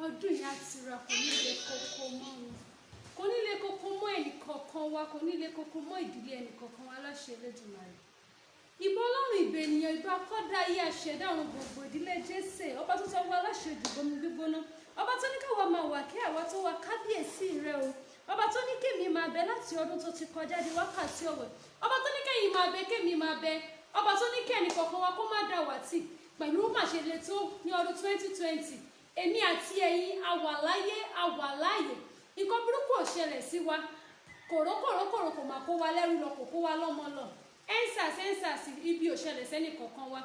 Ọdún yìí á tura, kò ní le koko mọ́ wọn, kò ní le koko mọ́ ẹnì kọ̀ọ̀kan wa, kò ní le koko mọ́ ìdílé ẹnì kọ̀ọ̀kan wa láṣẹ Elédùmarè. Ìbà Ọlọ́run, ìbà ènìyàn, ìbà kọ́dá ayé, àṣẹdá àwọn gbogbo ìdílé Jésè, ọba tó tọ́ wa aláṣẹ jùbọmi gbígbóná, ọba tó ní káwa máa wà kí àwa tó wà, kábíyèsí rẹ o. Ọba tó ní kémi máa bẹ láti ọdún tó ti kọjá di wákàtí ọ̀wẹ̀, ọba tó ní kẹ́yìn máa bẹ, kémi máa bẹ, ọba tó ní kẹ́ni kọ̀ọ̀kan wa kó má dà wátì pẹ̀lú màṣẹlẹ tó ní ọdún 2020. Èmi àti ẹ̀yin a wà láyé, a wà láàyè, nǹkan burúkú ò ṣẹlẹ̀ sí wa, kòrókòrókòrò kò máa kó wa lẹ́rú lọ, kò kó wa lọ́mọ lọ. EndSARS, EndSARS, ibi ò ṣẹlẹ̀ sẹ́nì kọ̀ọ̀kan wa.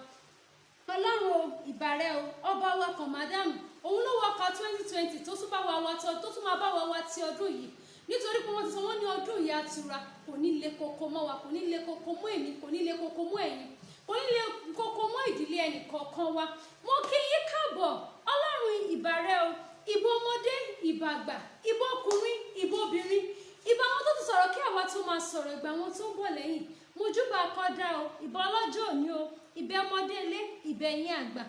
Ọlọ́run o, ìbàrẹ̀ o. Ọba wa kan mádàmù, òun ló wọkọ̀ 2020 tó tún bá wa wa tó tún máa bá wa wa ti ọdún yìí, nítorí pé wọ́n ti sọ, wọ́n ní ọdún yìí atura, kò ní le koko mọ́ wa, kò ní le koko mọ́ èmi, kò ní le koko mọ́ ẹ̀yin, kò ní le koko mọ́ ìdílé ẹnì kọ̀ọ̀kan wa. Mo kí yín káàbọ̀. Ọlọ́run, ìbàrẹ̀ o. Ìbà ọmọdé, ìbà àgbà, ìbà ọkùnrin, ìbà obìnrin, ìbà àwọn tó ti sọ̀rọ̀ kí àwa tó máa sọ̀rọ̀, ìgbà àwọn tó ń bọ̀ lẹ́yìn. Mojúbà kọ́dá o, ìbà ọlọ́jọ́ òní o, ìbà ọmọdé ilé, ìbà ẹ̀yin àgbà.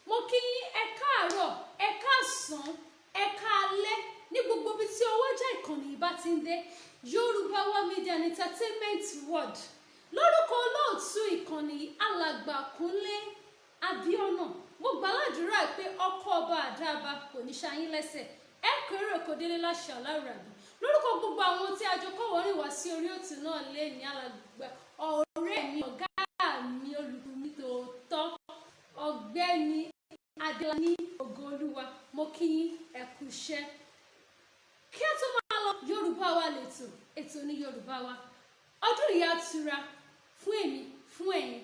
Mo kí yín, ẹ káàárọ̀, ẹ káàsán, ẹ káalẹ́, ní gbogbo ibi tí ọwọ́jà ìkànnì yìí bá ti ń dé, Yorùbá Wa Media and Entertainment World. Lórúkọ olóòtú ìkànnì yìí, Alàgbà Kúnlé Abíọ́nà, mo gbàládùra pé ọkọ ọba àdáàbá kò ní ṣayín lẹ́sẹ̀, ẹ kéré kò délé láṣẹ ọ̀làràbí. Lórúkọ gbogbo àwọn tí a jọ kọ́wọ́ rìn wá sí orí òtún náà lé ní, alàgbà ọ̀rẹ́ mi, ọ̀gá mi, olùkọ́ mi tòótọ́, Ọ̀gbẹ́ni Adélání Ògoolúwa, mo kí yín, ẹ kú iṣẹ́. Kí a tó máa lọ, Yorùbá Wa lètò, ètò ní Yorùbá Wa. Ọdún yìí á tura fún èmi, fún ẹ̀yin,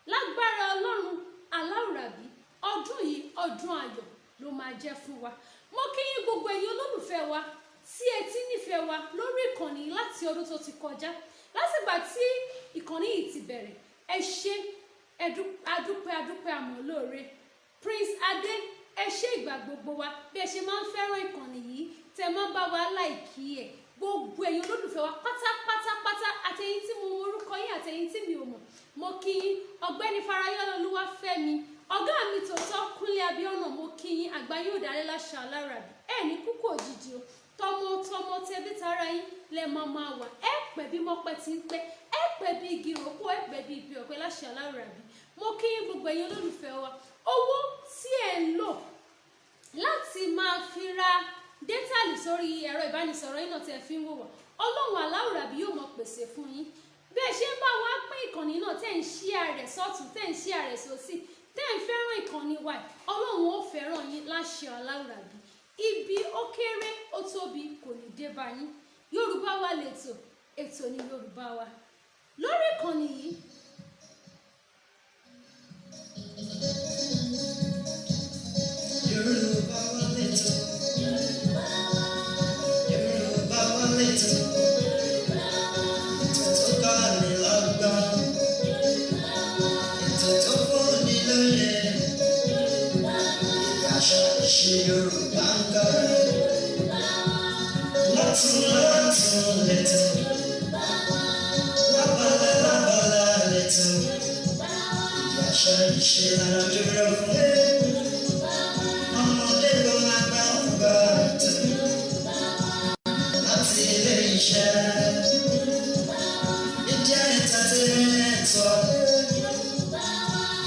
lágbára Ọlọ́run aláwùrábí. Ọdún yìí, ọdún ayọ̀ ló máa jẹ́ fún wa. Mo kí yín, gbogbo ẹ̀yin olólùfẹ́ wa tí ẹ ti nífẹ̀ẹ́ wa lórí ìkànnì yìí láti ọdún tó ti kọjá, látìgbà tí ìkànnì yìí ti bẹ̀rẹ̀. Ẹ ṣé, adúpẹ́, adúpẹ́, àmọ́ lóore. Prince Adé, ẹ ṣé ìgbà gbogbo wa, bí ẹ ṣe máa ń fẹ́ràn ìkànnì yìí, tẹ máa ń bá wa like ẹ̀. Gbogbo ẹ̀yin olólùfẹ́ wa pátápátápátá, àtẹ̀yin tí mo mọ orúkọ yín, àtẹ̀yin tí mi ò mọ̀, mo kí yín. Ọ̀gbẹ́ni Farayọlá Olúwafẹ́mi, ọ̀gá mi tòótọ́, Kúnlé Abíọ́nà, mo kí yín. Àgbà yóò dálé láṣà alárabì, ẹ ní kúkú òjijì o. Tọmọ tọmọ, tẹbí tara yín lẹ máa máa wà. Ẹ pẹ́ bí mọ́pẹ́ ti ń pẹ́, ẹ pẹ́ bí igi ìrókò, ẹ pẹ́ bí ibi ọ̀pẹ láṣà alárabì. Mo kí yín, gbogbo ẹ̀yin olólùfẹ́ wa. Owó tí ẹ ń lò láti máa fi ra data sórí ẹ̀rọ ìbánisọ̀rọ̀ yín náà tí ẹ fi ń wò wá, Ọlọ́run aláwùrábí yóò mọ̀ pèsè fún yín. Bí ẹ ṣe ń bá wa pín ìkànnì náà, tẹ́ ń share rẹ̀ sọ́tún, tẹ́ ń share rẹ̀ sósì, tẹ́ ń fẹ́ràn ìkànnì wa, Ọlọ́run ó fẹ́ràn yín láṣẹ aláwùrábí. Ibi ó kéré, ó tóbi, kò ní dé bá yín. Yorùbá Wa lètò, ètò ní Yorùbá Wa lórí ìkànnì yìí. Yorùbá wa lẹ́tọ̀. Yorùbá wa lẹ́tọ̀. Ètò tó kọ́ ni lọ́gbọ́n. Ètò tó fún ni lóye. Àṣà ìṣe Yorùbá ń kọ́. Lọ́tún lọ́tún lẹ́tọ̀. Lábala lábala lẹ́tọ̀. Àṣà ìṣe lára dúró fún. Ọmọdé ló máa gbà ń gbọ́ ètò. Láti ilé iṣẹ́ Media Entertainment World.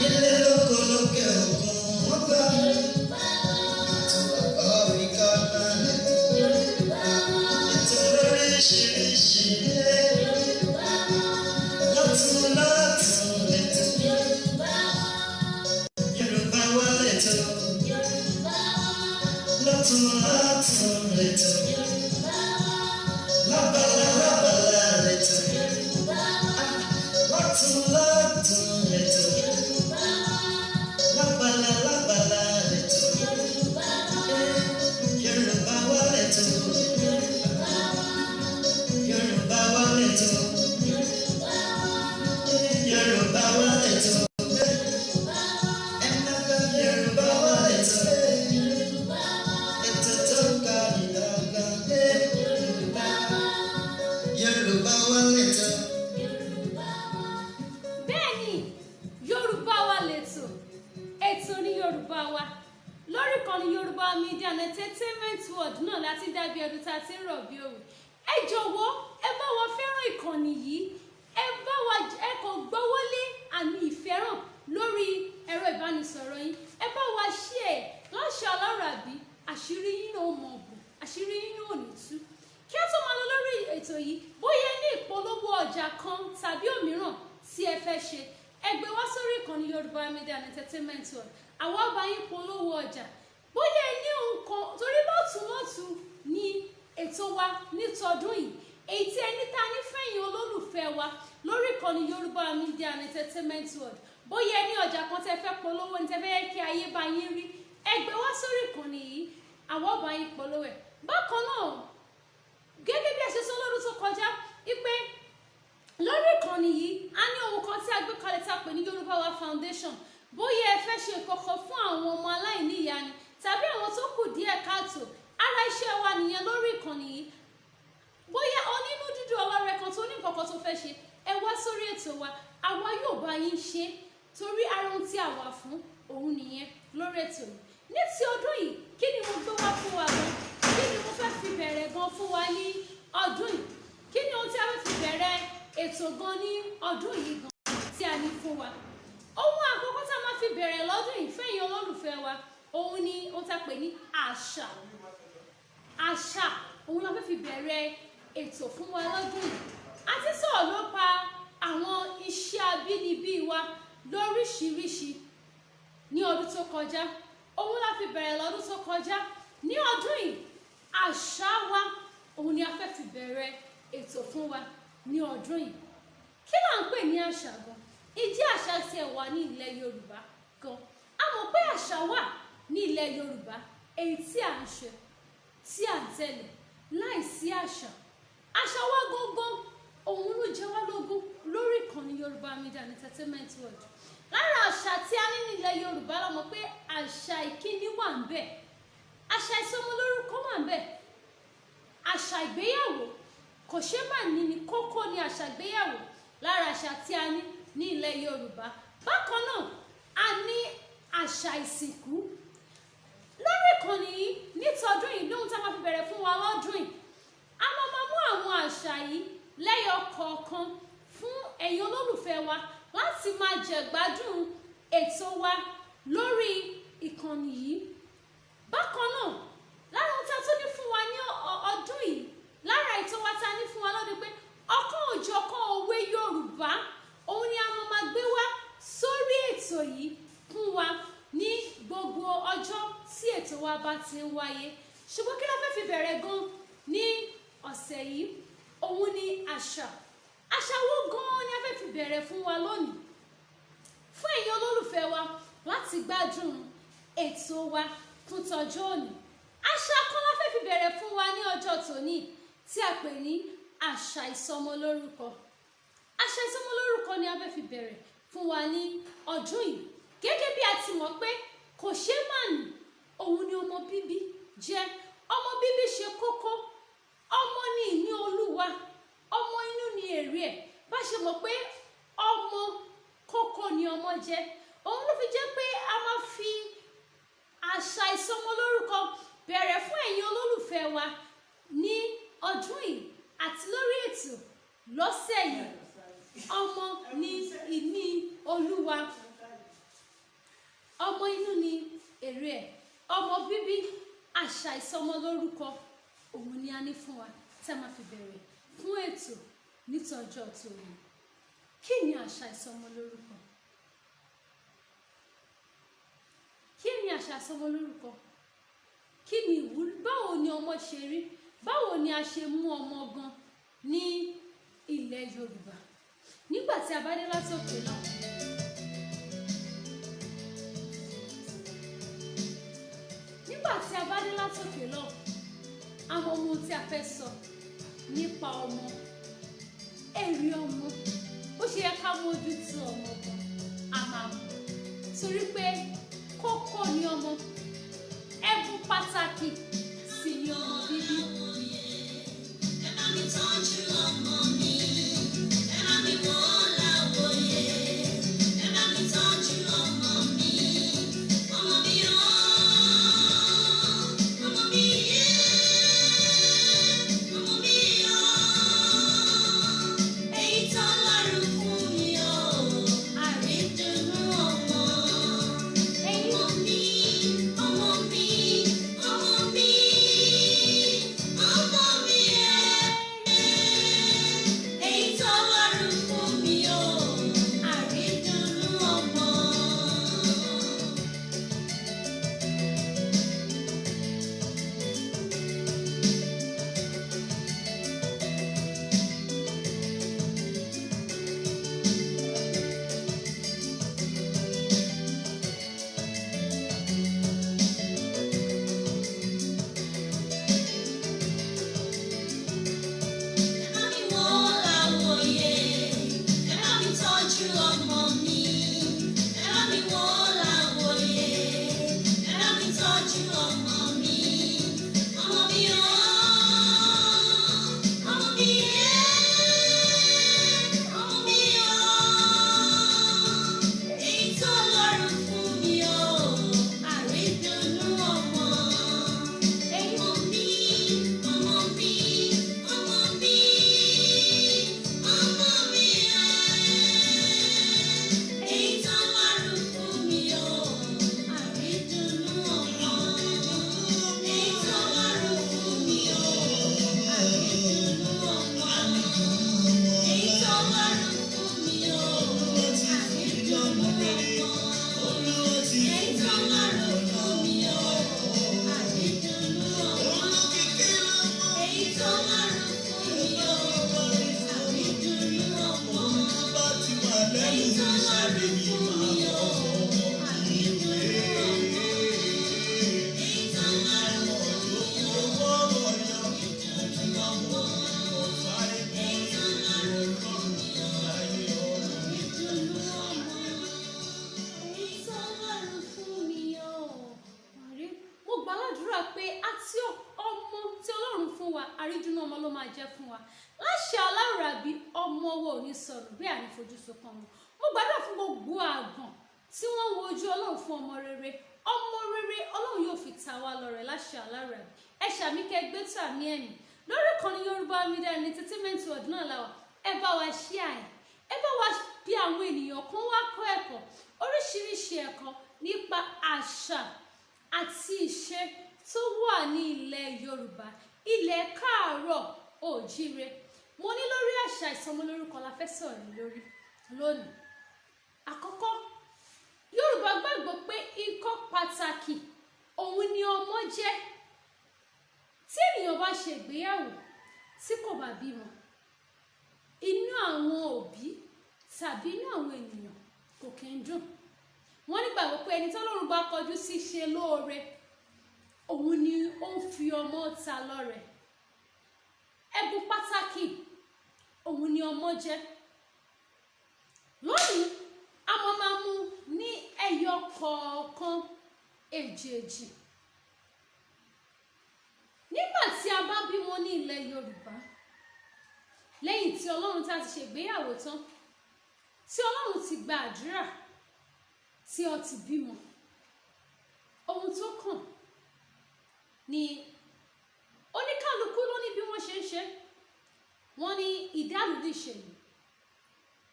Ilé lóko, lókè òkun, wọ́n gbọ́. Ètò ẹ̀kọ́ fi kọ́gbọ́n lẹ́tọ̀. Ètò lóríṣiríṣi. Lọ́tún lọ́tún lẹ́tọ̀. Yorùbá wa lẹ́tọ̀. Lọ́tún lọ́tún lẹ́tọ̀. Lábala lábala lẹ́tọ̀. Lọ́tún lọ́tún lẹ́tọ̀. Lábala lábala lẹ́tọ̀. Yorùbá wa lẹ́tọ̀. Yorùbá wa lẹ́tọ̀. Yorùbá wa lẹ́tọ̀. Ẹ máa gbọ́ Yorùbá wa lẹ́tọ̀. Ètò tó kọ́ ni lọ́gbọ́n. Yorùbá wa lẹ́tọ̀. Bẹ́ẹ̀ ni. Entertainment World náà láti dábí ọdún tá a ti ń rọ̀ bí òwe. Ẹ jọ̀wọ́, ẹ bá wa fẹ́ràn ìkànnì yìí. Ẹ bá wa, ẹ kò gbọ́wọ́lé àmì ìfẹ́ràn lórí ẹ̀rọ ìbánisọ̀rọ̀ yín. Ẹ bá wa share láṣẹ ọlọ́run, àbí àṣírí yín náà mọ̀ bò, àṣírí yín náà ò ní tú. Kí á tó máa lọ lórí ètò yìí, bóyá ní ìpolówó ọjà kan tàbí òmíràn tí ẹ fẹ́ ṣe, ẹ gbé wá sórí ìkànnì Yorùbá Media and Entertainment World, àwa bá yín polówó ọjà. Bóyá ẹ ní nǹkan torí lọ́tùnlọ́tùn ní ètò wa nítọdún yìí, èyí tí ẹni tá a ní fẹ̀yìn olólùfẹ́ wa lórí ìkànnì Yorùbá Media and Entertainment World, bóyá ẹ ní ọjà kan tẹ́ fẹ́ polówó ní, tẹ́ fẹ́ kí ayé bá yín rí, ẹ gbé wá sórí ìkànnì yìí, àwa bá yín polówó ẹ̀. Bákan náà, gẹ́gẹ́ bí a ṣe sọ lọ́dún tó kọjá wípé lórí ìkànnì yìí, a ní ohun kan tí a gbé kalẹ̀ tá a pè ní Yorùbá Wa Foundation. Bóyá ẹ fẹ́ ṣe kọ̀kọ̀ fún àwọn ọmọ aláìní ìyá ni tàbí àwọn tó kù díẹ̀ káàtó, ara iṣẹ́ wa nìyẹn lórí ìkànnì yìí. Bóyá onínú dídùn ọlọ́rẹ kan tó ní nǹkan kan tó fẹ́ ṣe, ẹ wá sórí ètò wa, àwa yóò bá yín ṣe, torí ara ohun tí a wà fún òun nìyẹn lórí ètò yìí. Ní ti ọdún yìí, kí ni mo gbé wá fún wa gan? Kí ni mo fẹ́ fi bẹ̀rẹ̀ gan fún wa ní ọdún yìí? Kí ni ohun tí a fẹ́ fi bẹ̀rẹ̀ ètò gan ní ọdún yìí gan tí a ní fún wa? Ohun àkọ́kọ́ tá a máa fi bẹ̀rẹ̀ lọ́dún yìí fẹ́yìn olólùfẹ́ wa, òun ni ohun tá a pè ní àṣà. Àṣà, òun la fẹ́ fi bẹ̀rẹ̀ ètò fún wa lọ́dún yìí. A ti sọ̀rọ̀ ló pa àwọn iṣẹ́ abínibí wa lóríṣiríṣi ní ọdún tó kọjá. Òun la fi bẹ̀rẹ̀ lọ́dún tó kọjá. Ní ọdún yìí, àṣà wa, òun ni a fẹ́ fi bẹ̀rẹ̀ ètò fún wa ní ọdún yìí. Kí là ń pè ní àṣà gan? Ìdí àṣà tí ẹ wà ní ilẹ̀ Yorùbá gan, a mọ̀ pé àṣà wà ní ilẹ̀ Yorùbá, èyí tí à ń ṣe, tí à ń tẹ̀lé. Láìsí àṣà, àṣà wa gangan, òun ló jẹ wá lógún lórí ìkànnì Yorùbá Media and Entertainment World. Lára àṣà tí a ní nílẹ̀ Yorùbá, la mọ̀ pé àṣà ìkíni wà ń bẹ̀, àṣà ìsọmọlórúkọ wà ń bẹ̀, àṣà ìgbéyàwó kò ṣe má ní ní kókó ní àṣà ìgbéyàwó lára àṣà tí a ní ní ilẹ̀ Yorùbá. Bákan náà, a ní àṣà ìsìnkú. Lórí ìkànnì yìí nítọdún yìí, lóhun tá a máa fi bẹ̀rẹ̀ fún wa lọ́dún yìí, a máa máa mú àwọn àṣà yìí lẹ́yọ kọ̀ọ̀kan fún ẹ̀yin olólùfẹ́ wa láti máa jẹ̀gbádùn ètò wa lórí ìkànnì yìí. Bákan náà, lára ohun tí a tún ní fún wa ní ọdún yìí, lára ètò wa tá a ní fún wa lọ́dún, pé ọ̀kan òjọ̀kan òwe Yorùbá, òun ni a máa máa gbé wá sórí ètò yìí fún wa ní gbogbo ọjọ́ tí ètò wa bá ti ń wáyé. Ṣùgbọ́n kí la fẹ́ fi bẹ̀rẹ̀ gan ní ọ̀sẹ̀ yìí? Òun ni àṣà. Àṣà wo gan ni a fẹ́ fi bẹ̀rẹ̀ fún wa lónìí, fún ẹ̀yin olólùfẹ́ wa láti gbádùn ètò wa fún tọjọ́ òní? Àṣà kan la fẹ́ fi bẹ̀rẹ̀ fún wa ní ọjọ́ tòní tí a pè ní àṣà ìsọmọlórúkọ. Àṣà ìsọmọlórúkọ ni a fẹ́ fi bẹ̀rẹ̀ fún wa ní ọdún yìí. Gẹ́gẹ́ bí a ti mọ̀ pé kò ṣeé má ní òun ni ọmọ bíbí jẹ́. Ọmọ bíbí ṣe kókó. Ọmọ ní ìní Olúwa, ọmọ inú ni èrè ẹ̀. Bá ṣe mọ̀ pé ọmọ kókó ni ọmọ jẹ́, òun ló fi jẹ́ pé a máa fi àṣà ìsọmọlórúkọ bẹ̀rẹ̀ fún ẹ̀yin olólùfẹ́ wa ní ọdún yìí àti lórí ètò lọ́sẹ̀ yìí. Ọmọ ní ìní Olúwa, ọmọ inú ni èrè ẹ̀. Ọmọ bíbí, àṣà ìsọmọlórúkọ, òun ni a ní fún wa tí a máa fi bẹ̀rẹ̀ fún ètò nítọjọ́ tòní. Kí ni àṣà ìsọmọlórúkọ? Kí ni àṣà ìsọmọlórúkọ? Kí ni ìwúlò? Báwo ni ọmọ ṣe rí? Báwo ni a ṣe mú ọmọ gan ní ilẹ̀ Yorùbá? Nígbà tí a bá dé látòkè náà, nígbà tí a bá dé látòkè náà, àwọn ohun tí a fẹ́ sọ nípa ọmọ, èrè ọmọ, bó ṣe yẹ ká mójútó ọmọ gan, a máa mọ̀, torí pé kókó ni ọmọ, ẹ̀bùn pàtàkì sì ni ọmọ bíbí. Ẹ bá mi tọ́jú ọmọ mi, ẹ bá mi wò ó láwòye. Ẹ bá mi tọ́jú ọmọ mi, ọmọ mi ooo, ọmọ mi Àrídùnnú ọmọ ló máa jẹ́ fún wa. Láṣẹ aláwòrábí, ọmọ wo ò ní sọnù bí àní fojú sunkún ọmọ. Mo gbàdúrà fún gbogbo àgàn tí wọ́n ń wojú Ọlọ́run fún ọmọ rere. Ọmọ rere Ọlọ́run yóò fi ta wá lọ́rẹ láṣẹ aláwòrábí. Ẹ ṣàmì kẹ́ gbé tó àmì ẹ̀mí. Lórí ìkànnì Yorùbá Media and Entertainment World náà la wà. Ẹ bá wa share ẹ, bá wa bí àwọn ènìyàn kan wá kọ́ ẹ̀kọ́, oríṣiríṣi ẹ̀kọ́ nípa àṣà àti ìṣe tó wà ní ilẹ̀ Yorùbá, ilẹ̀ káàárọ̀ òjíire. Mo ní lórí àṣà ìsọmọlórúkọ la fẹ́ sọ̀rọ̀ lórí lónìí. Àkọ́kọ́, Yorùbá gbàgbọ́ pé nǹkan pàtàkì òun ni ọmọ jẹ́. Tí ènìyàn bá ṣe ìgbéyàwó tí kò bá bímọ, inú àwọn òbí tàbí inú àwọn ènìyàn kò kí ń dùn. Wọ́n nígbàgbọ́ pé ẹni tọ́lọ́run bá kọjú sí ṣe lóore, òun ni ó ń fi ọmọ ta lọ́rẹ. Ẹ̀bùn pàtàkì òun ni ọmọ jẹ́. Lónìí, a máa máa mú ní ẹyọ kọ̀ọ̀kan èjèèjì. Nígbà tí a bá bímọ ní ilẹ̀ Yorùbá, lẹ́yìn tí Ọlọ́run tá ti ṣègbéyàwó tán, tí Ọlọ́run ti gba àdúrà, tí ó ti bímọ, ohun tó kàn ni oníkálukú ló ní bí wọ́n ṣe ń ṣe. Wọ́n ní ìdálù níṣèlú,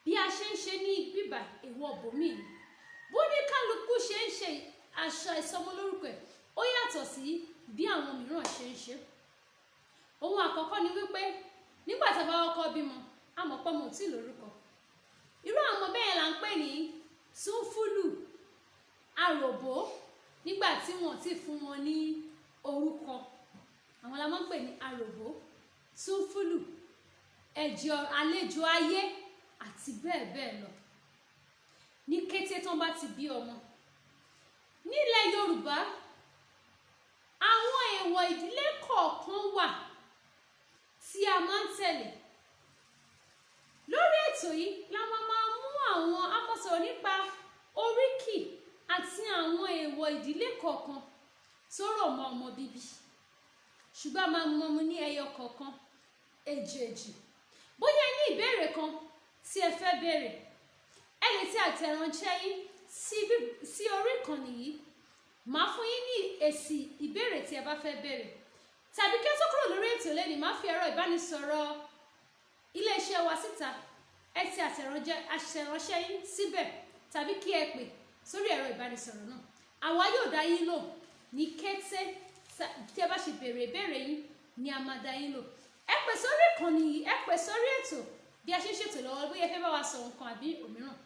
bí a ṣe ń ṣe ní bíbà èèwọ̀ bòmíì ni. Bóníkálukú ṣe ń ṣe àṣà ìsọmọlórúkọ ẹ̀, ó yàtọ̀ sí bí àwọn mìíràn ṣe ń ṣe. Ohun àkọ́kọ́ ni wípé nígbà tá a bá kọ́kọ́ bímọ, a mọ̀ pé ọmọ ò tí ì lórúkọ. Irú àwọn ọmọ bẹ́ẹ̀ là ń pè ní túnfúlù, àròbó. Nígbà tí wọ́n ti fún wọn ní orúkọ, àwọn la máa ń pè ní àròbó, túnfúlù, ẹ̀jọ̀, àlejò ayé àti bẹ́ẹ̀ bẹ́ẹ̀ lọ. Ní kété tán bá ti bí ọmọ nílẹ̀ Yorùbá, àwọn èèwọ̀ ìdílé kọ̀ọ̀kan wà tí a máa ń tẹ̀lé. Lórí ètò yìí la máa máa mú àwọn amọ̀sọ̀rọ̀ nípa oríkì àti àwọn èèwọ̀ ìdílé kọ̀ọ̀kan tó rọ̀ mọ́ ọmọ bíbí, ṣùgbọ́n a máa mú ọmọ ní ẹyọ kọ̀ọ̀kan èjèèjì. Bóyá ẹ ní ìbéèrè kan tí ẹ fẹ́ béèrè, ẹ lè tí àtẹ̀ránṣẹ́ yín sí orí ìkànnì yìí. Màá fún yín ní èsì ìbéèrè tí ẹ bá fẹ́ béèrè, tàbí kí ẹ tó kúrò lórí ètò lẹ́nìí, máa fi ẹ̀rọ ìbánisọ̀rọ̀ iléeṣẹ́ wa síta. Ẹ ti àtẹ̀ránṣẹ́ yín síbẹ̀ tàbí kí ẹ pè sórí ẹ̀rọ ìbánisọ̀rọ̀ náà. Àwa yóò dá yín lò ní kété tí ẹ bá ṣe béèrè ìbéèrè yín ni a máa dá yín lò. Ẹ pè sórí ìkànnì yìí, ẹ pè sórí ètò bí a ṣe ń ṣètò lọ́wọ́, bóyá ẹ fẹ́ bá wa sọ nǹkan àbí òmíràn.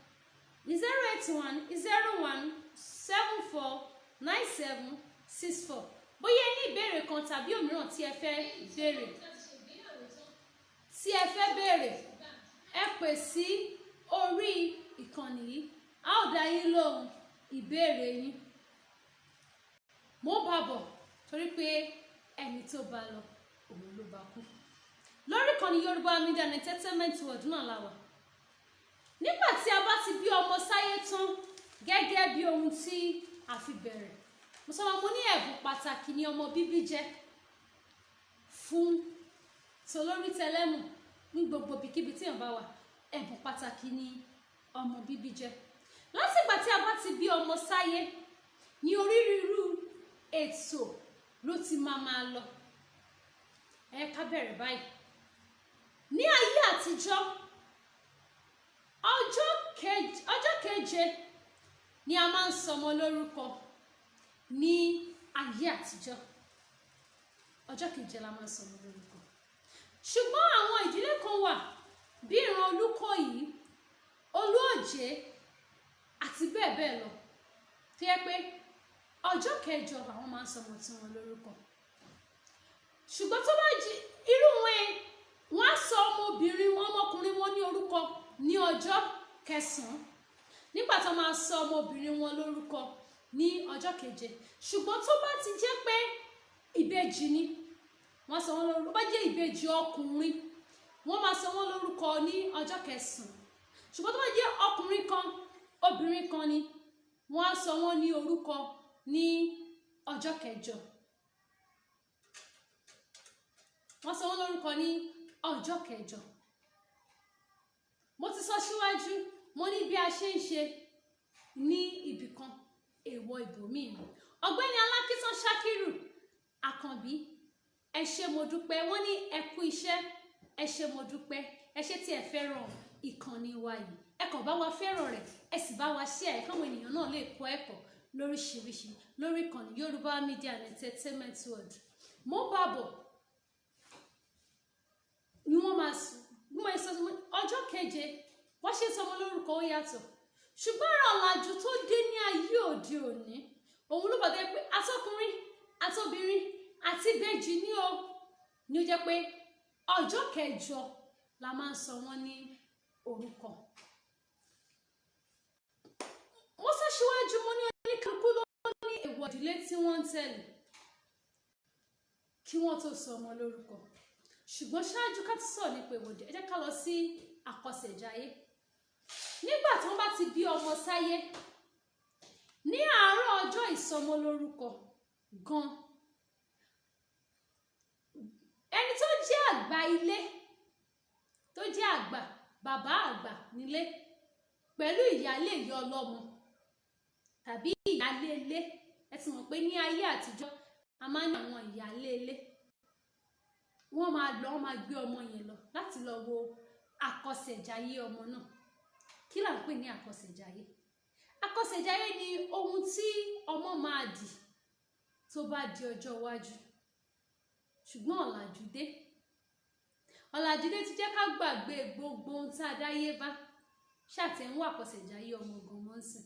08101749764. Bóyá ẹ ní ìbéèrè kan tàbí òmíràn tí ẹ fẹ́ béèrè, tí ẹ fẹ́ béèrè, ẹ pè sí orí ìkànnì yìí, a ó dá yín lóhùn ìbéèrè yín. Mo bá bọ̀ torí pé ẹni tó bá lọ, òun ló bá kú. Lórí ìkànnì Yorùbá Media and Entertainment World náà la wà. Nígbà tí a bá ti bí ọmọ sáyé tán, gẹ́gẹ́ bí ohun tí a fi bẹ̀rẹ̀, mo sọ wọn, mo ní ẹ̀bùn pàtàkì ní ọmọ bíbí jẹ́ fún tolórí tẹlẹ́mù ní gbogbo ibikíbi tí èèyàn bá wà. Ẹ̀bùn pàtàkì ní ọmọ bíbí jẹ́. Látìgbà tí a bá ti bí ọmọ sáyé ní onírúurú ètò ló ti máa máa lọ. Ẹ ká bẹ̀rẹ̀ báyìí. Ní ayé àtijọ́, ọjọ́ keje ni a máa ń sọmọ lórúkọ. Ní ayé àtijọ́, ọjọ́ keje la máa ń sọmọ lórúkọ, ṣùgbọ́n àwọn ìdílé kan wà bí ìran Olúkòyí, Olúòjé àti bẹ́ẹ̀ bẹ́ẹ̀ lọ, tó yẹ pé ọjọ́ kẹjọ làwọn máa ń sọmọ tí wọn lórúkọ. Ṣùgbọ́n tó bá jí irú wọn ẹ, wọ́n á sọ ọmọbìnrin wọn, ọmọkùnrin wọn ní orúkọ ní ọjọ́ kẹsàn-án, nígbà tó máa sọ ọmọbìnrin wọn lórúkọ ní ọjọ́ keje. Ṣùgbọ́n tó bá ti jẹ́ pé ìbejì ni, wọ́n sọ wọ́n lórúkọ, bá jẹ́ ìbejì ọkùnrin, wọ́n máa sọ wọ́n lórúkọ ní ọjọ́ kẹsàn-án. Ṣùgbọ́n tó bá jẹ́ ọkùnrin kan, obìnrin kan ni, wọ́n á sọ wọ́n ní orúkọ ní ọjọ́ kẹjọ. Wọ́n sọ wọ́n lórúkọ ní ọjọ́ kẹjọ. Mo ti sọ síwájú, mo ní bí a ṣe ń ṣe ní ibìkan, èèwọ̀ ibòmíì ni. Ọ̀gbẹ́ni Alákìtàn Ṣakiru Àkànbí, ẹ ṣé, mo dúpẹ́. Wọ́n ní ẹ kú iṣẹ́, ẹ ṣé, mo dúpẹ́. Ẹ ṣé tí ẹ fẹ́ràn ìkànnì wa yìí. Ẹ kàn bá wa fẹ́ràn rẹ̀, ẹ sì bá wa share ẹ̀ káwọn ènìyàn náà lè kọ́ ẹ̀kọ́ lóríṣiríṣi lórí ìkànnì Yorùbá Media and Entertainment World. Mo bá bọ̀ ni wọ́n máa sùn bí wọ́n sọ ọjọ́ keje wọ́n ṣe sọmọ lórúkọ, ó yàtọ̀. Ṣùgbọ́n ọ̀rọ̀ ọ̀làjú tó dé ní ayé òde òní, òun ló bàtẹ́ pé atọ́kùnrin, àtobìnrin àti ìbejì ní o ní ó jẹ́ pé ọjọ́ kẹjọ la máa ń sọ wọ́n ní orúkọ. Mo sọ síwájú, mo ní oníkálukú ló ní èèwọ̀ ìdílé tí wọ́n ń tẹ̀lé kí wọ́n tó sọ ọmọ lórúkọ. Ṣùgbọ́n ṣáájú ká tó sọ̀rọ̀ nípa èèwọ̀ ìdílé, ẹ jẹ́ ká lọ sí àkọsẹ̀jayé. Nígbà tí wọ́n bá ti bí ọmọ sáyé, ní àárọ̀ ọjọ́ ìsọmọlórúkọ gan, ẹni tó jẹ́ àgbà ilé, tó jẹ́ àgbà, bàbá àgbà nílé, pẹ̀lú ìyálé ìyá ọlọ́mọ tàbí ìyálé ilé. Ẹ ti mọ̀ pé ní ayé àtijọ́, a máa ń ní àwọn ìyálé ilé. Wọ́n máa lọ, wọ́n máa gbé ọmọ yẹn lọ láti lọ wo àkọsẹ̀jayé ọmọ náà. Kí là ń pè ní àkọsẹ̀jayé? Àkọsẹ̀jayé ni ohun tí ọmọ máa dì tó bá di ọjọ́ iwájú. Ṣùgbọ́n ọ̀làjú dé, ọ̀làjú dé ti jẹ́ ká gbàgbé gbogbo ohun tá a dáyé bá. Ṣàtẹ̀wọ́ àkọsẹ̀jayé ọmọ gan mọ́ ń sìn,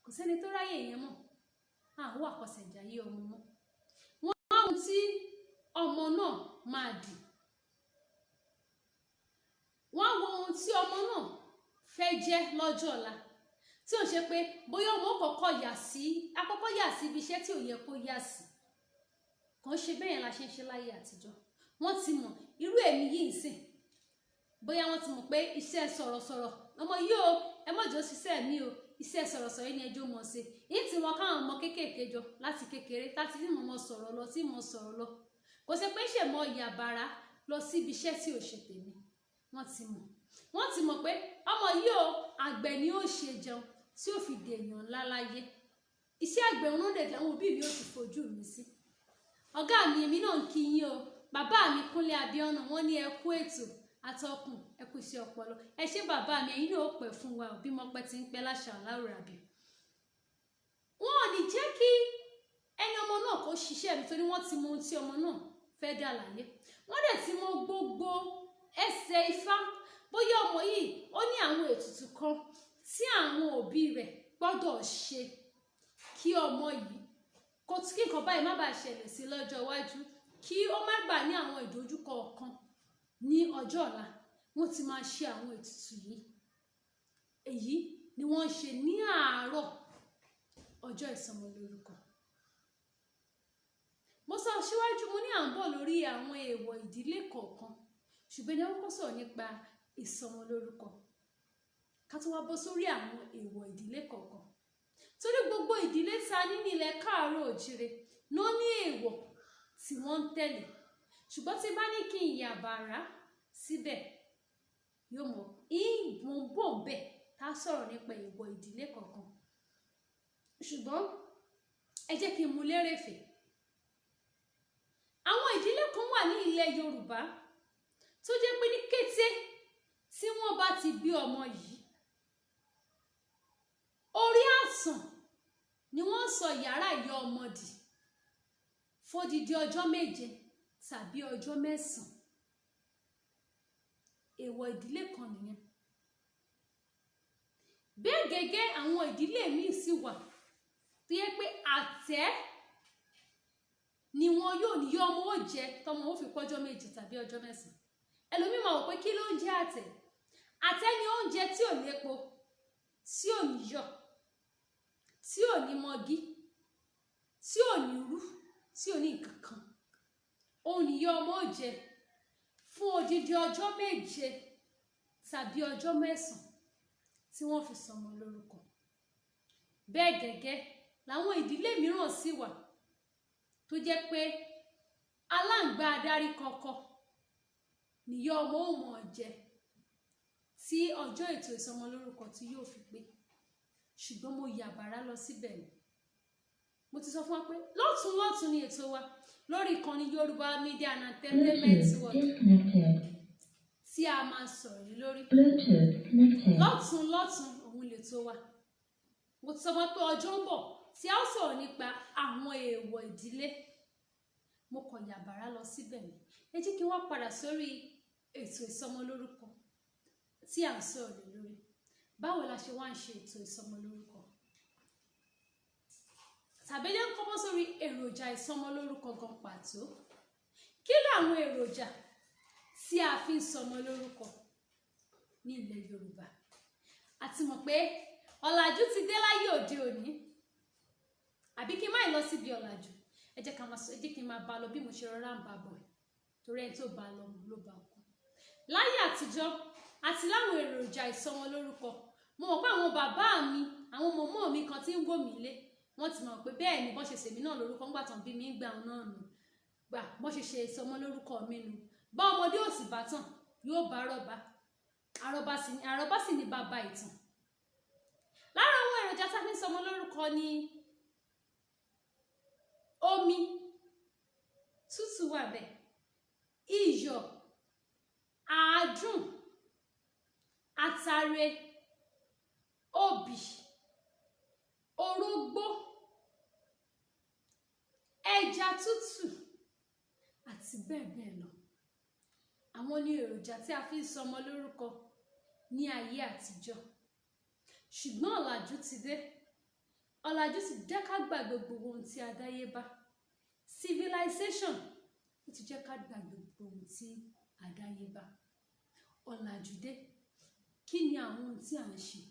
kò sẹ́ni tó ráyè yẹn mọ́. Àwọn àkọsẹ̀jayé ọmọ mọ́, wọ́n á ohun tí ọmọ náà máa dì, wọ́n á wo ohun tí ọmọ náà fẹ́ jẹ́ lọ́jọ́ ọ̀la, tí ò ṣe pé bóyá ọmọ kọ́kọ́ yà sí akọ́kọ́ yà sí ibi iṣẹ́ tí ò yẹ kó yà sí. Kàn ṣe bẹ́ẹ̀ yẹn la ṣe ń ṣe láyé àtijọ́. Wọ́n ti mọ̀ irú èmi yìí ń sìn, bóyá wọ́n ti mọ̀ pé iṣẹ́ sọ̀rọ̀sọ̀rọ̀ ọmọ yìí o, ẹ mọ̀jọ́ ṣiṣẹ́ mi o, iṣẹ́ sọ̀rọ̀sọ̀rọ̀ yìí ni ẹjọ́ mọ̀ ṣe. Yìí tí wọn káwọn ọmọ kéékèèké jọ láti kékeré láti tí mo mọ sọ̀rọ̀ lọ, tí mo sọ̀rọ̀ lọ, kò ṣe pé ṣe mọ yàbàrá lọ síbi iṣẹ́ tí ò ṣe tèmi. Wọ́n ti mọ̀ pé ọmọ yìí o, àgbẹ̀ ni ó ṣe jẹun tí ó fi dèèyàn ńlá láyé. Iṣẹ́ àgbẹ̀ òun lè làwọn òbí mi ò ti fojú mi sí. Ọ̀gá mi, èmi náà ń kí yín o. Bàbá mi Kúnlé Abíọ́nà, wọ́n ní ẹ kú ètò, atọ́kùn, ẹ kú iṣẹ́ ọpọlọ. Ẹ ṣé bàbá mi, ẹ̀yin náà ó pẹ́ fún wa òbí mọ́pẹ́ tí ń pẹ́ láṣà aláwòrán àbí. Wọn ò ní jẹ́ kí ẹni ọmọ náà kó ṣiṣẹ́ mi, torí wọ́n ti mọ ohun tí ọmọ náà fẹ́ dà láyé. Wọ́n dẹ̀ ti mọ gbogbo ẹsẹ̀ ifá, bóyá ọmọ yìí ó ní àwọn ètùtù kan tí àwọn òbí rẹ̀ gbọ́dọ̀ ṣe kí ọmọ yìí kó tí kí nǹkan báyìí má bàa ṣẹlẹ̀ sí lọ́jọ́ iwájú, kí ó má gbà ní àwọn ìdojúkọ kan ní ọjọ́ ọ̀la. Wọ́n ti máa ṣe àwọn ètùtù yìí. Èyí ni wọ́n ń ṣe ní àárọ̀ ọjọ́ ìsọmọlórúkọ. Mo sọ síwájú, mo ní à ń bọ̀ lórí àwọn èèwọ̀ ìdílé kọ̀ọ̀kan, ṣùgbọ́n ẹni kọ́kọ́ sọ̀rọ̀ nípa ìsọmọlórúkọ ká tó wá bọ́ sórí àwọn èèwọ̀ ìdílé kọ̀ọ̀kan, torí gbogbo ìdílé tá a ní nílẹ̀ káàárọ̀ òjíire ló ní èèwọ̀ tí wọ́n ń tẹ̀lé. Ṣùgbọ́n tí bá ní kí n yà bàrá síbẹ̀, yóò mọ̀ ìgbọ̀n bò bẹ́ẹ̀ tá a sọ̀rọ̀ nípa èèwọ̀ ìdílé kọ̀ọ̀kan. Ṣùgbọ́n ẹ jẹ́ kí n mú lérèfé. Àwọn ìdílé kan wà ní ilẹ̀ Yorùbá tó jẹ́ pé ní kété tí wọ́n bá ti bí ọmọ yìí, orí àsàn ni wọ́n sọ yàrá ìyá ọmọ dì fódìdí ọjọ́ 7 tàbí ọjọ́ 9. Èèwọ̀ ìdílé kan nìyẹn. Bẹ́ẹ̀ gẹ́gẹ́, àwọn ìdílé míì sì wà tó yẹ pé àtẹ́ ni wọn yóò ní yọ ọmọ ó jẹ tọmọ ó fi pọ́jọ́ 7 tàbí ọjọ́ 9. Ẹlòmíì máa wò pé kí ló ń jẹ àtẹ́? Àtẹ́ ni oúnjẹ tí ò lépo, tí ò ní yọ̀, tí ò ní mọgí, tí ò ní rú, tí ò ní nǹkan kan. Òun ni yọ ọmọ ó jẹ fún odidi ọjọ́ 7 tàbí ọjọ́ 9 tí wọ́n fi sọmọ lórúkọ. Bẹ́ẹ̀ gẹ́gẹ́ làwọn ìdílé mìíràn sì wà tó jẹ́ pé aláǹgbá adarí kọ̀ọ̀kan Nìyá ọmọ ò mọ̀ jẹ tí ọjọ́ ètò ìsọmọlórúkọ tí yóò fi pé. Ṣùgbọ́n mo yà bàrá lọ síbẹ̀ ni. Mo ti sọ fún wa pé lọ́tún lọ́tún ni ètò wa lórí ìkànnì Yorùbá Media and Entertainment Bluetooth World disconnected. tí a máa sọ̀rọ̀ lé lórí. Bluetooth connected. Lọ́tún lọ́tún òun lètò wa. Mo ti sọ fún wa pé ọjọ́ ń bọ̀ tí a ó sọ̀rọ̀ nípa àwọn èèwọ̀ ìdílé. Mo kàn yà bàrá lọ síbẹ̀ ni. Ẹ jẹ́ kí n wá padà sórí ètò ìsọmọlórúkọ tí à ń sọ̀rọ̀ lé lórí. Báwo la ṣe wá ń ṣe ètò ìsọmọlórúkọ? Tàbí jẹ́ ń kọ́ bọ́ sórí èròjà ìsọmọlórúkọ gan pàtó. Kí làwọn èròjà tí a fi ń sọmọ lórúkọ ní ilẹ̀ Yorùbá? A ti mọ̀ pé ọ̀làjú ti dé láyé òde òní. Àbí kí n má ì lọ síbi ọ̀làjú, ẹ jẹ́ ká máa sọ, ẹ jẹ́ kí n máa bá lọ bí mo ṣe rọra ń bá bọ̀, torí ẹni tó bá lọ ló bá kú. Láyé àtijọ́ àti láwọn èròjà ìsọmọlórúkọ, mo mọ̀ pé àwọn bàbá mi, àwọn mọ̀mọ́ mi kan tí ń wò mí lé, wọ́n ti mọ̀ pé bẹ́ẹ̀ ni bọ́n ṣe sèmi náà lórúkọ ńgbà tán bí mi ń gbà náà nù, gbà bọ́n ṣe ṣe ìsọmọlórúkọ mi nù. Bá ọmọdé ò sì bá tàn, yóò bá rọ́bà. Àrọ́bá sì ni, àrọ́bá sì ni bàbá ìtàn. Lára àwọn èròjà tá a fi ń sọmọ lórúkọ ni omi tútù wà bẹ́ẹ̀, iyọ̀, àádùn, atare, obì, orógbó, ẹja tútù àti bẹ́ẹ̀ bẹ́ẹ̀ lọ. Àwọn ní èròjà tí a fi ń sọmọ lórúkọ ní ayé àtijọ́. Ṣùgbọ́n ọ̀làjú ti dé. Ọ̀làjú ti jẹ́ ká gbàgbé gbogbo ohun tí a dáyé bá. Civilization, ó ti jẹ́ ká gbàgbé gbogbo ohun tí a dáyé bá. Ọ̀làjú dé. Kí ni àwọn ohun tí à ń ṣe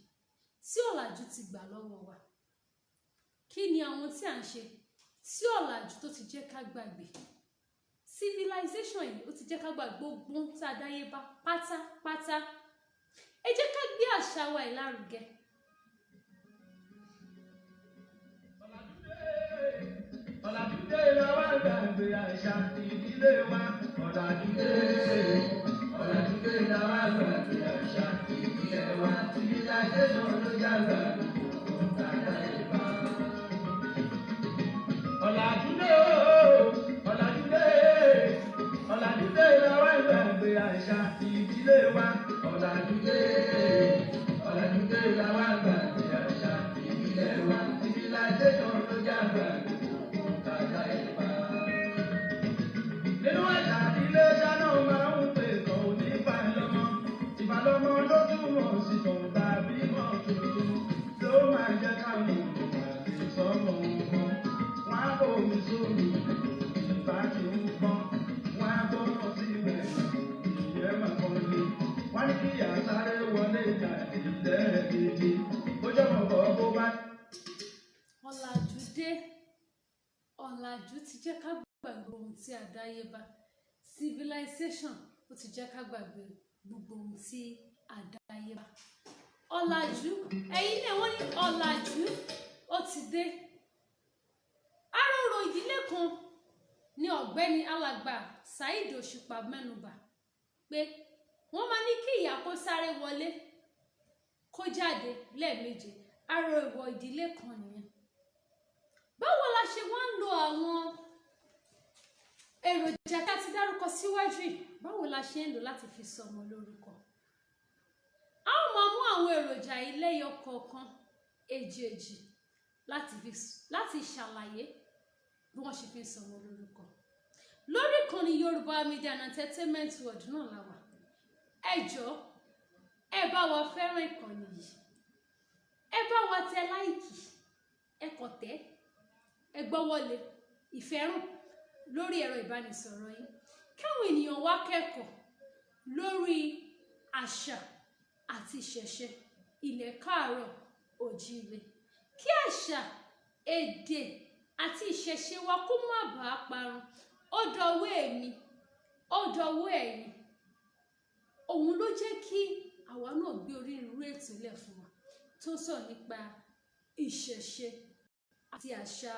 tí ọ̀làjú ti gbà lọ́wọ́ wa? Kí ni àwọn ohun tí à ń ṣe tí ọ̀làjú tó ti jẹ́ ká gbàgbé? Civilization yìí, ó ti jẹ́ ká gbàgbé gbogbo ohun tí a dáyé bá pátápátá. Ẹ jẹ́ ká gbé àṣà wa yìí lárugẹ. Ọ̀làjúdé la wá gbàgbé àṣà ìdílé wa. Ọ̀làjúdé, ọ̀làjúdé la wá gbàgbé àṣà ìdílé wa. Civilization ló jágbá gbogbo tàdá ìbá. Ọ̀làjúdé o, ọ̀làjúdé, ọ̀làjúdé la wá gbàgbé àṣà ìdílé wa. Ọ̀làjúdé, ọ̀làjúdé la wá gbàgbé àṣà ìdílé wa. Civilization ló jágbá gbogbo tàdá ìbá. Nínú àṣà ilé ṣáná máa ń pè kàn ní ìbálòmọ́. Ìbálòmọ́ ló túmọ̀ sí tàn tàbí mọ́ tuntun ló máa jẹ́ káwọn àti sọ́mọ wọn. Wọ́n á bomi sómi ìbá ti ń pọ́n. Wọ́n á bọ́mọ síbẹ̀, ìyẹn máa kọ́ lé. Wọ́n ní kí ìyá sáré wọlé jáde lẹ́ẹ̀kejì. Ó jẹ́ mọ̀kọ́ bó bá. Ọ̀làjú dé. Ọ̀làjú ti jẹ́ ká gbàgbé ohun tí a dáyé bá. Civilization, ó ti jẹ́ ká gbàgbé gbogbo ohun tí a dáyé bá. Ọ̀làjú, ẹ̀yin náà, wọ́n ní ọ̀làjú ó ti dé. Aróró ìdílé kan ní ọ̀gbẹ́ni alàgbà Saheed Òṣùpá mẹ́nubà pé wọ́n máa ní kí ìyá kó sáré wọlé kó jáde lẹ́ẹ̀méje. Aró ìwọ̀ ìdílé kan nìyẹn. Báwo la ṣe wá ń lo àwọn èròjà tí a ti dárúkọ síwájú yìí? Báwo la ṣe ń lò láti fi sọmọ lórúkọ? A ó máa mú àwọn èròjà yìí lẹ́yọ kọ̀ọ̀kan èjèèjì láti ṣàlàyé bí wọ́n ṣe fi ń sọmọ lórúkọ. Lórí ìkànnì Yorùbá Media and Entertainment World náà la wà. Ẹ jọ̀ọ́, ẹ bá wa fẹ́ràn ìkànnì yìí, ẹ bá wa tẹ like, ẹ kọ̀ tẹ́, ẹ gbọ́wọ́lé ìfẹ́ràn lórí ẹ̀rọ ìbánisọ̀rọ̀ yín, káwọn ènìyàn wá kẹ́kọ̀ọ́ lórí àṣà àti ìṣẹ̀ṣe ilẹ̀ káàárọ̀ òjíire, kí àṣà, èdè àti ìṣẹ̀ṣe wa kó má bàa parun. Ó dọwọ́ èmi, ó dọwọ́ ẹ̀yin. Òun ló jẹ́ kí àwa náà gbé onírúurú ètò lẹ̀ fún wa tó sọ̀rọ̀ nípa ìṣẹ̀ṣe àti àṣà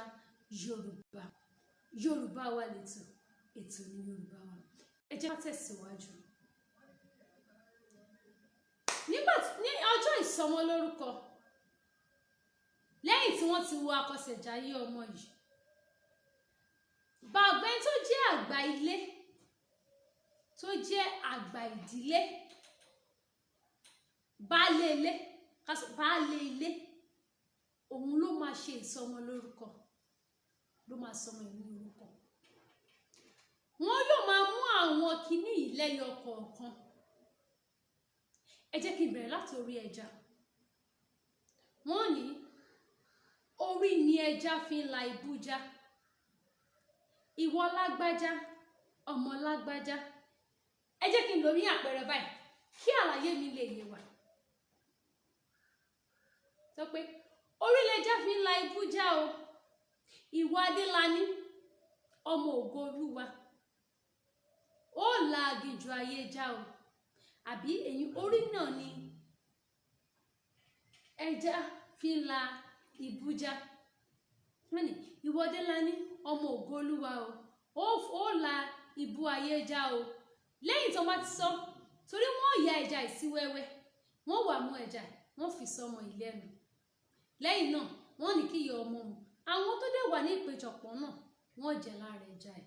Yorùbá. Yorùbá Wa lètò, ètò ní Yorùbá Wa. Ẹ jẹ́ ká tẹ̀síwájú. Ìsọmọ lórúkọ, lẹ́yìn tí wọ́n ti wo akọsẹ̀jáyé ọmọ yìí, bàbá tó jẹ́ àgbà ilé, tó jẹ́ àgbà ìdílé, baálé ilé, baálé ilé, òun ló máa ṣe ìsọmọ lórúkọ, ló máa sọmọ ìlú orúkọ. Wọn yóò máa mú àwọn kinní yìí lẹ́yọ kọ̀ọ̀kan. Ẹ jẹ́ kí n bẹ̀rẹ̀ láti orí ẹja. Wọ́n ní orí ni ẹja fi ń la ibú já. Ìwọ lágbájá, ọmọ lágbájá. Ẹ jẹ́ kí n lò ní àpẹẹrẹ báyìí kí àlàyé mi lè yé wa. Sọ pé orí lẹja fi ń la ibú já o. Ìwọ Adélani, ọmọ ògo Olúwa, ó la aginjù ayé já o. Àbí èyí orí náà ni ẹja fi ń la ibú já. Wọ́n ní ìwọ Adélani, ọmọ ògo Olúwa o, ó la ibú ayé já o. Lẹ́yìn tó bá ti sọ, torí wọ́n ya ẹja yìí sí wẹ́wẹ́, wọ́n wà mú ẹja, wọ́n fi sọmọ ìlẹ́nu. Lẹ́yìn náà, wọ́n ní kí ìyá ọmọ mu. Àwọn tó dẹ̀ wà ní ìpéjọpọ̀ náà, wọ́n jẹ lára ẹja ẹ̀.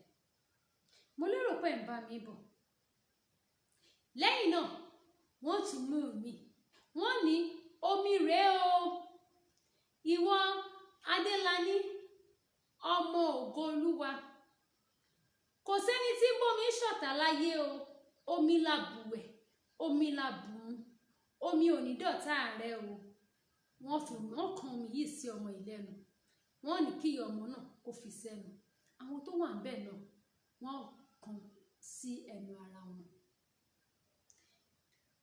Mo lérò pé ń bá mi bọ̀. Lẹ́yìn náà, wọ́n tún mú mi. Wọ́n ní omi rèé o. Ìwọ Adélani, ọmọ ògo Olúwa, kò sẹ́ni tí ń bómi ṣọ̀tá láyé o. Omi la bùwẹ̀, omi la bùn, omi ò ní dọ̀tá rẹ o. Wọ́n fi wọ́n kan omi yìí sí ọmọ ìlẹ́nu. Wọ́n ní kí ìyá ọmọ náà kó fi sẹ́nu. Àwọn tó wà níbẹ̀ náà, wọ́n kan sí ẹnu ara wọn.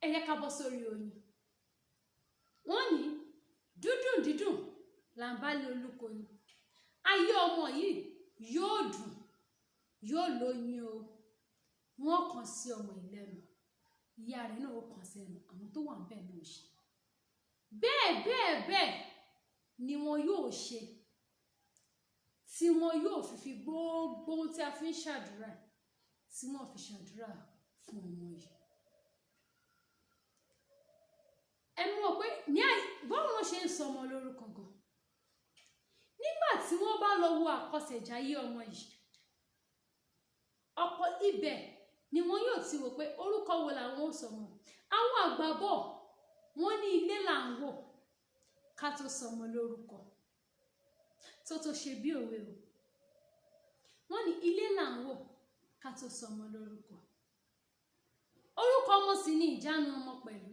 Ẹ jẹ́ ká bọ́ sórí oyin. Wọ́n ní dúdùn dídùn là ń bá lé olúkoyin. Ayé ọmọ yìí yóò dùn, yóò lóyún o. Wọ́n kan sí ọmọ ìlẹ́nu. Ìyá rẹ̀ náà ó kan sẹ́nu. Àwọn tó wà níbẹ̀ náà ṣe. Bẹ́ẹ̀ bẹ́ẹ̀ bẹ́ẹ̀ ni wọn yóò ṣe, tí wọn yóò fi gbogbo ohun tí a fi ń ṣàdúrà, tí wọ́n fi ṣàdúrà fún ọmọ yìí. Ẹ mọ̀ pé ní àyè báwo wọn ṣe ń sọ ọmọ lórúkọ gan. Nígbà tí wọ́n bá lọ wo àkọsẹ̀jáyé ọmọ yìí, ọ̀pọ̀ ibẹ̀ ni wọn yóò ti wò pé orúkọ wo làwọn ó sọ ọmọ. Àwọn àgbà bọ̀, wọ́n ní ilé là ń wò ká tó sọ ọmọ lórúkọ. Tó tó ṣe bí òwe o. Wọ́n ní ilé là ń wò ká tó sọ ọmọ lórúkọ. Orúkọ ọmọ sì ni ìjánu ọmọ pẹ̀lú.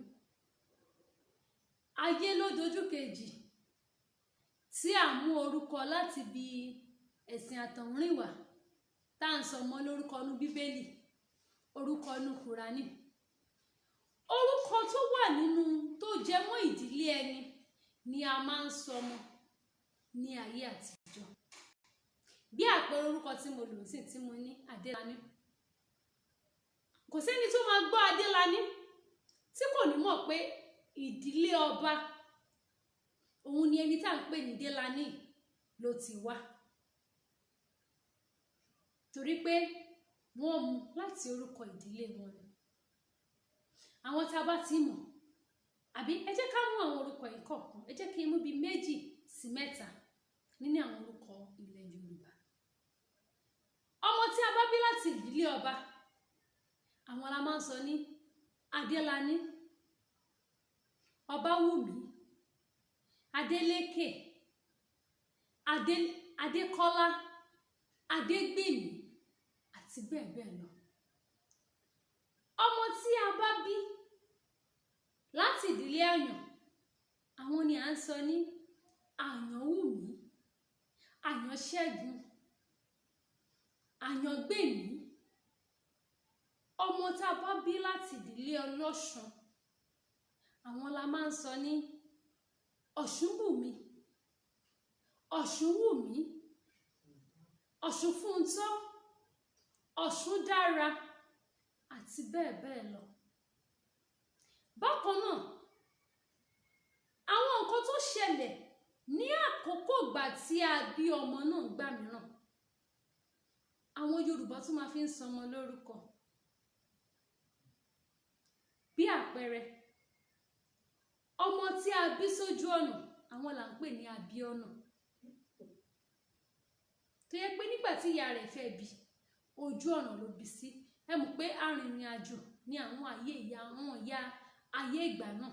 Ayé ló dojú kejì tí à ń mú orúkọ láti bí ẹ̀sìn àtọ̀húnrìnwá tá à ń sọ ọmọ lórúkọ nú Bíbélì, orúkọ nú Kùránì. Orúkọ tó wà nínú tó jẹ mọ́ ìdílé ẹni ni a máa ń sọ ọmọ ní ayé àtijọ́. Bí àpẹẹrẹ orúkọ tí mo lò sí tí mo ní Adélani. Kò sẹ́ni tó máa gbọ́ Adélani tí kò ní mọ̀ pé ìdílé ọba òun ni ẹni tá à ń pè ní Délani ló ti wá. Torí pé wọ́n mú láti orúkọ ìdílé wọn ni. Àwọn tá a bá ti mọ̀, àbí ẹ jẹ́ ká mú àwọn orúkọ yìí kọ̀ọ̀kan. Ẹ jẹ́ kí n mú bí 2 sí 3 nínú àwọn orúkọ ilẹ̀ Yorùbá. Ọmọ tí a bá bí láti ìdílé ọba, àwọn la máa ń sọ ní Adélani, Ọbáwùmí, Adélékè, Adékọ́lá, Adégbèmí àti bẹ́ẹ̀ bẹ́ẹ̀ lọ. Ọmọ tí a bá bí láti ìdílé àyàn, àwọn ni à ń sọ ní Àyànwùmí, Àyànṣẹ́gun, Àyàngbèmí. Ọmọ tá a bá bí láti ìdílé ọlọ́ṣun, àwọn la máa ń sọ ní Ọ̀ṣunbùnmi, Ọ̀ṣunwùmí, Ọ̀ṣunfúntọ́, Ọ̀ṣundára àti bẹ́ẹ̀ bẹ́ẹ̀ lọ. Bákan náà, àwọn nǹkan tó ṣẹlẹ̀ ní àkókò ìgbà tí a bí ọmọ náà gbà mìíràn, àwọn Yorùbá tún máa fi ń sọ ọmọ lórúkọ. Bí àpẹẹrẹ, Ọmọ tí a bí sójú ọ̀nà, àwọn là ń pè ní Abíọ́nà, tó yẹ pé nígbà tí ìyá rẹ̀ fẹ́ bí, ojú ọ̀nà ló bí sí. Ẹ mọ̀ pé arìnrìn àjò ní àwọn ayé ìyá àwọn ìyá ayé ìgbà náà,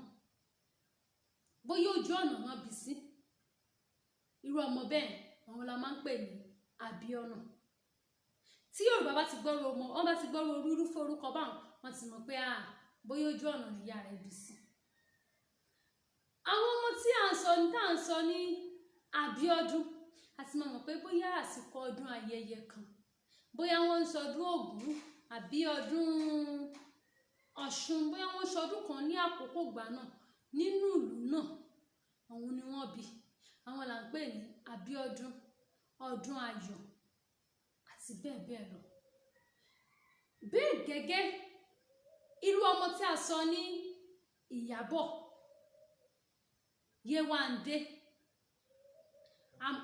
bóyá ojú ọ̀nà náà bí sí. Irú ọmọ bẹ́ẹ̀, àwọn la máa ń pè ní Abíọ́nà. Tí Yorùbá bá ti gbọ́rọ̀ ọmọ wọn, bá ti gbọ́rọ̀ irúfẹ́ orúkọ báwọn, wọ́n ti mọ̀ pé à bóyá ojú ọ̀nà nìyá rẹ̀ bí sí. Àwọn ọmọ tí à ń sọ ní tá à ń sọ ní Abíọ́dún, a ti máa mọ̀ pé bóyá àsìkò ọdún ayẹyẹ kan, bóyá wọ́n ń sọdún Ògún àbí ọdún Ọ̀ṣun, bóyá wọ́n ń sọdún kan ní àkókò ìgbà náà nínú ìlú náà, òun ni wọ́n bí. Àwọn là ń pè ní Abíọ́dún, ọdún ayọ̀ àti bẹ́ẹ̀ bẹ́ẹ̀ lọ. Bẹ́ẹ̀ gẹ́gẹ́, irú ọmọ tí a sọ ní Ìyábọ̀, Yéwándé,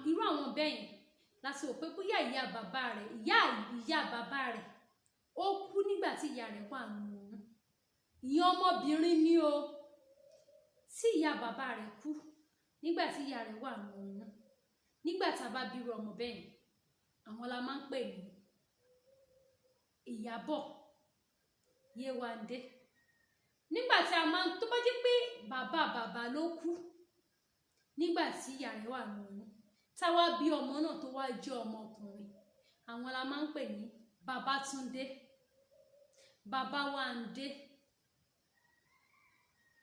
irú àwọn bẹ́ẹ̀ yẹn láti wò pé bóyá ìyá bàbá rẹ̀, ìyá bàbá rẹ̀ ó kú nígbà tí ìyá rẹ̀ wà nù ún. Ìyẹn ọmọbìnrin ni o, tí ìyá bàbá rẹ̀ kú nígbà tí ìyá rẹ̀ wà nù ún. Nígbà tá a bá bí irú ọmọ bẹ́ẹ̀ yẹn, àwọn la máa ń pè ní Ìyábọ̀, Yéwándé. Nígbà tí a máa ń tó bá jẹ́ pé bàbá bàbá ló kú nígbà tí ìyá rẹ̀ wà nù ún, tá wá bí ọmọ náà tó wá jẹ́ ọmọkùnrin, àwọn la máa ń pè ní Babátúndé, Babáwándé.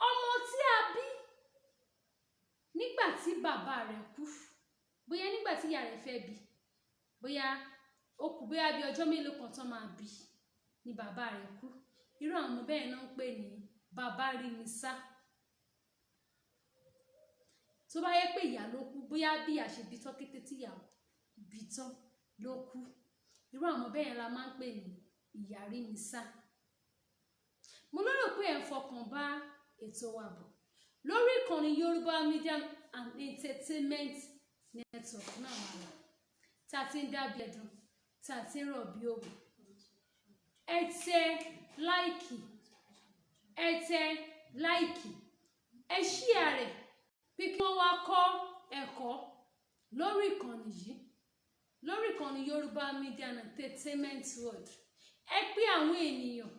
Ọmọ tí a bí nígbà tí bàbá rẹ̀ kú, bóyá nígbà tí ìyá rẹ̀ fẹ́ bí, bóyá ó kù bóyá bí ọjọ́ mélòó kan tán máa bí ni bàbá rẹ̀ kú, irú àwọn ọmọ bẹ́ẹ̀ náà ń pè ní Babárímisá. Tó bá yẹ pé ìyá ló kú, bóyá bí ìyá ṣe bí tán, kété tí ìyá bí tán ló kú, irú àwọn bẹ́ẹ̀ la máa ń pè ní Ìyárímisá. Mo lérò pé ẹ̀ ń fọkàn bá ètò wa bọ̀ lórí ìkànnì Yorùbá Media and Entertainment Network náà wà, tá a ti ń dábìí ẹdun, tá a ti ń rọ̀ bí òwe. Ẹ tẹ like, ẹ tẹ like, ẹ share rẹ̀ pé kí wọ́n wá kọ́ ẹ̀kọ́ lórí ìkànnì yìí, lórí ìkànnì Yorùbá Media and Entertainment World. Ẹ pé àwọn ènìyàn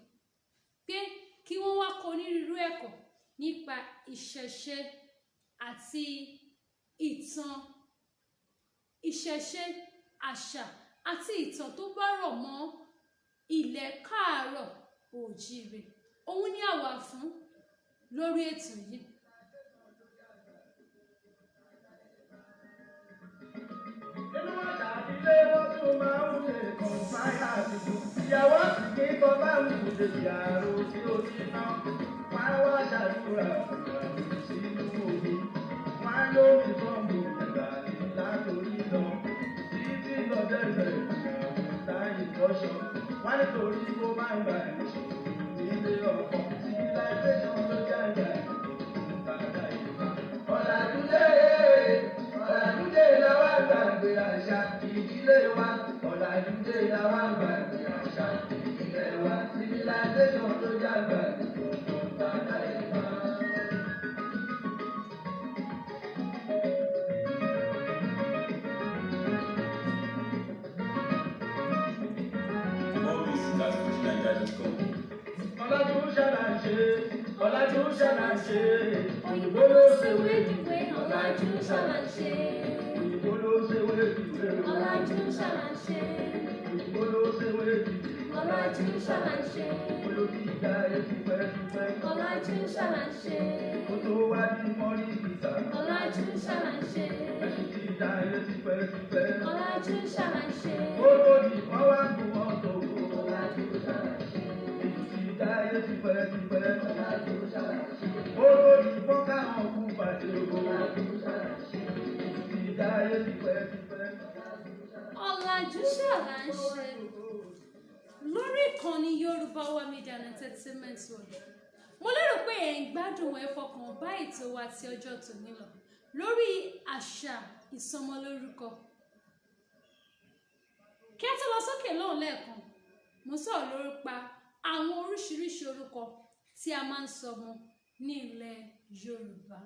pé kí wọ́n wá kọ́ onírúurú ẹ̀kọ́ nípa ìṣẹ̀ṣe àti ìtàn ìṣẹ̀ṣe, àṣà àti ìtàn tó bá rọ̀ mọ́ ilẹ̀ káàárọ̀ oòjíire. Òun ni a wà fún lórí ètò yìí. Nínú àṣà ilé, wọ́n tún máa ń ṣe kọ̀ǹpáyà tuntun. Ìyàwó sì ní kọ́ bá ń kùdè ìyàrá tí ó ti ná. Wọ́n á wá ṣàdúrà ìyàwó sínú omi. Wọ́n á lómi bọ́ǹbù ìgbàlè látòrí lọ. Títí lọ dẹ́sẹ̀ ìyàwó láyé lọ́ṣọ. Wọ́n nítorí kó má gbà ìṣòro nílé ọkọ. Civilization ló jáde bàbá ìgbà. Ọ̀làjúdé, ọ̀làjúdé la wá gbàgbé àṣà ìdílé wa. Ọ̀làjúdé la wá gbàgbé àṣà ìdílé wa. Civilization ló jágbà bàbá ìgbà. More music at FujiNigeria.com. Ọ̀làjú ṣàlàṣe, ọ̀làjú ṣàlàṣe. Òyìnbó ló ṣe wéjìwé, Ọ̀làjú ṣàlàṣe. Òyìnbó ló ṣe wéjìwé. Ọ̀làjú ṣàlàṣe. Òyìnbó ló ṣe wéjìwé. Ọ̀làjú ṣàlàṣe. Olórí ìgbà etí pẹ́ẹ́pẹ́. Ọ̀làjú ṣàlàṣe. Kó tó wá ní mọ́rí ìgbà. Ọ̀làjú ṣàlàṣe. Ẹ̀sùn ti dá etí pẹ́ẹ́pẹ́. Ọ̀làjú ṣàlàṣe. Ó tó di wọ́n wá gùn mọ́tò. Ọ̀làjú ṣàlàṣe. Èyí ti dá etí pẹ́ẹ́pẹ́. Ọ̀làjú ṣàlàṣe. Ó tó di wọ́n káwọn kú pàdé o. Ọ̀làjú ṣàlàṣe. Èyí ti dá etí pẹ́ẹ́pẹ́. Ọ̀làjú ṣàlà ń ṣe lórí ìkànnì Yorùbá Wa Media and Entertainment World. Mo lérò pé ẹ̀ ń gbádùn, ẹ fọkàn bá ètò wa ti ọjọ́ tòní lọ lórí àṣà ìsọmọlórúkọ. Kí á tó lọ sókè lóhùn lẹ́ẹ̀kan, mo sọ̀rọ̀ lórí pa àwọn oríṣiríṣi orúkọ tí a máa ń sọmọ ní ilẹ̀ Yorùbá.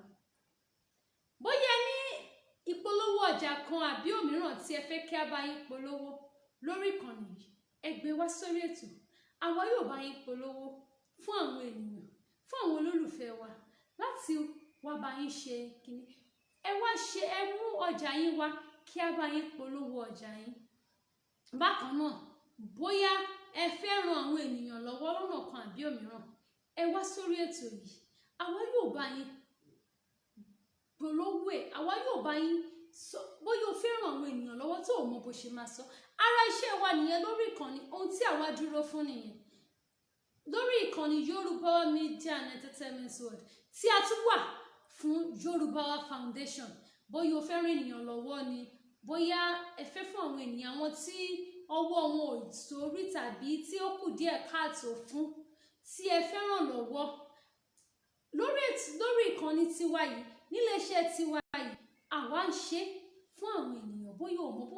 Bóyá ní ìpolówó ọjà kan àbí òmíràn tí ẹ fẹ́ kí a bá yín polówó lórí ìkànnì yìí, ẹ gbé wá sórí ètò, àwa yóò bá yín polówó fún àwọn ènìyàn, fún àwọn olólùfẹ́ wa láti wá bá yín ṣe kínní. Ẹ wá ṣe, ẹ mú ọjà yín wá kí a bá yín polówó ọjà yín. Bákan náà, bóyá ẹ fẹ́ ran àwọn ènìyàn lọ́wọ́ lọ́nà kan àbí òmíràn, ẹ wá sórí ètò yìí, àwa yóò bá yín polówó ẹ̀, àwa yóò bá yín sọ. Bóyá o fẹ́ ràn àwọn ènìyàn lọ́wọ́ tó o mọ bó ṣe máa sọ, ara iṣẹ́ wa nìyẹn lórí ìkànnì. Ohun tí àwa dúró fún nìyẹn lórí ìkànnì Yorùbá Media and Entertainment World, tí a tún wà fún Yorùbá Foundation. Bóyá o fẹ́ ràn ènìyàn lọ́wọ́ ni, bóyá ẹ fẹ́ fún àwọn ènìyàn, àwọn tí ọwọ́ wọn ò sórí tàbí tí ó kù díẹ̀ káàtó fún, tí ẹ fẹ́ ràn lọ́wọ́ lórí ètò, lórí ìkànnì tiwa yìí, níléeṣẹ́ tiwa yìí, àwa ń ṣe fún àwọn ènìyàn. Bóyá o mọ bó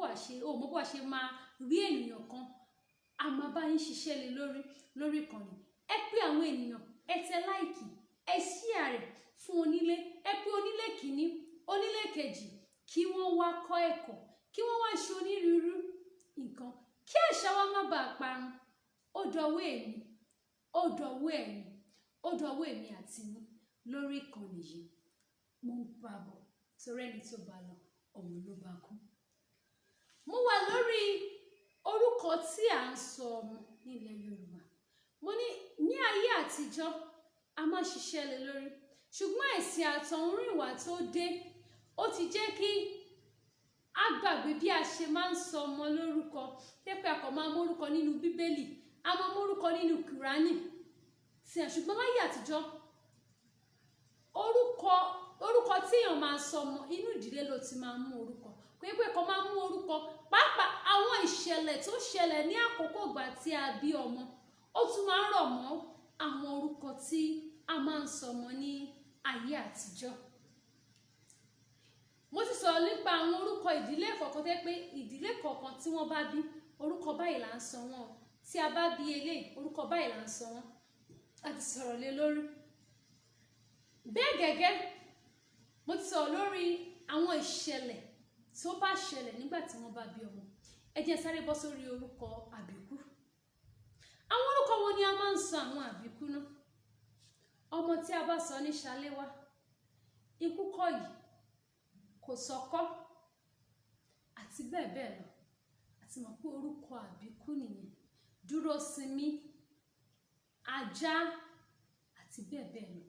wàá ṣe máa rí ènìyàn kan, a máa bá yín ṣiṣẹ́ lé lórí lórí ìkànnì. Ẹ pé àwọn ènìyàn, ẹ tẹ like, ẹ share rẹ̀ fún onílé, ẹ pé onílé kìíní, onílé kejì, kí wọ́n wá kọ́ ẹ̀kọ́, kí wọ́n wá ṣe onírúurú nǹkan, kí àṣà wa má bàa parun. Ó dọwọ́ èmi, ó dọwọ́ ẹ̀yin, ó dọwọ́ èmi àti yín lórí ìkànnì yìí. Mo ń bá bọ̀ torí ẹni tó bá lọ, òun ló bá kú. Mo wà lórí orúkọ tí à ń sọ ọmọ nílẹ̀ Yorùbá. Mo ní ní ayé àtijọ́, a máa ṣiṣẹ́ lé lórí, ṣùgbọ́n ẹ̀sìn àtọ̀húnrìnwá tó dé, ó ti jẹ́ kí a gbàgbé bí a ṣe máa ń sọ ọmọ lórúkọ, pé a kò máa mórúkọ nínú Bíbélì, a máa mórúkọ nínú Kùránì tí a. Ṣùgbọ́n láyé àtijọ́, orúkọ tí èèyàn máa sọ ọmọ, inú ìdílé ló ti máa mú orúkọ, pé kò máa mú orúkọ. Pàápàá àwọn ìṣẹ̀lẹ̀ tó ṣẹlẹ̀ ní àkókò ìgbà tí a bí ọmọ, ó tún máa ń rọ̀ mọ́ àwọn orúkọ tí a máa ń sọ ọmọ ní ayé àtijọ́. Mo ti sọ̀rọ̀ nípa àwọn orúkọ ìdílé kọ̀ọ̀kan tẹ́ pé ìdílé kọ̀ọ̀kan tí wọ́n bá bí, orúkọ báyìí là ń sọ wọ́n. Tí a bá bí eléyìí, orúkọ báyìí là ń sọ wọ́n. A ti sọ̀rọ̀ lé lórí bẹ́ẹ̀ gẹ́gẹ́. Mo ti sọ̀rọ̀ lórí àwọn ìṣẹ̀lẹ̀ tó bá ṣẹlẹ̀ nígbà tí wọ́n bá bí ọmọ. Ẹ jẹ́ sáré bọ́ sórí orúkọ àbíkú. Àwọn orúkọ wo ni a máa ń sọ àwọn àbíkú náà? Ọmọ tí a bá sọ ní Ṣaléwá, ikú kọ́ yìí, kò sọkọ́, àti bẹ́ẹ̀ bẹ́ẹ̀ lọ, àti mọ̀ pé orúkọ àbíkú nìyẹn. Dúró sinmi, ajá, àti bẹ́ẹ̀ bẹ́ẹ̀ lọ.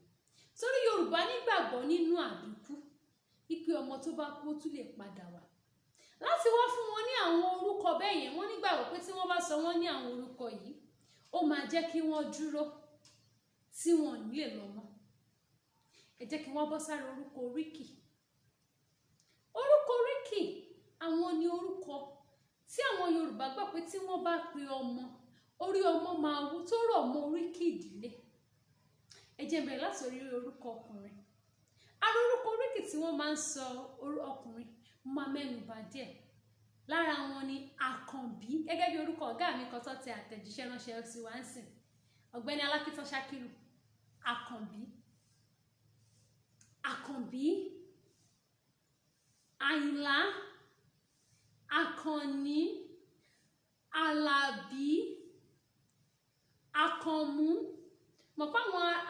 Torí Yorùbá nígbàgbọ́ nínú àbíkú, wípé ọmọ tó bá kú, ó tún lè padà wá láti wá fún wọn ní àwọn orúkọ bẹ́ẹ̀ yẹn. Wọ́n nígbàgbọ́ pé tí wọ́n bá sọ wọ́n ní àwọn orúkọ yìí, ó máa jẹ́ kí wọ́n dúró, tí wọn ò ní lè lọ mọ́. Ẹ jẹ́ kí wọ́n bọ́ sára orúkọ oríkì. Orúkọ oríkì, àwọn ni orúkọ tí àwọn Yorùbá gbà pé tí wọ́n bá pe ọmọ, orí ọmọ máa wú, tó rọ̀ mọ́ oríkì ìdílé. Ẹ jẹ́ n bẹ̀rẹ̀ láti orí orúkọ ọkùnrin. Ara orúkọ oríkì tí wọ́n máa ń sọ ọkùnrin, mo máa mẹ́nu bà díẹ̀ lára wọn ni Àkànbí, gẹ́gẹ́ bí orúkọ ọ̀gá mi kan tó tẹ àtẹ̀jíṣẹ́ ránṣẹ́ sí wa ń sìn, Ọ̀gbẹ́ni Alákìtàn Ṣakiru Àkànbí. Àkànbí, Àyìnlá, Àkànní, Àlàbí, Àkànmú. Mọ̀ pé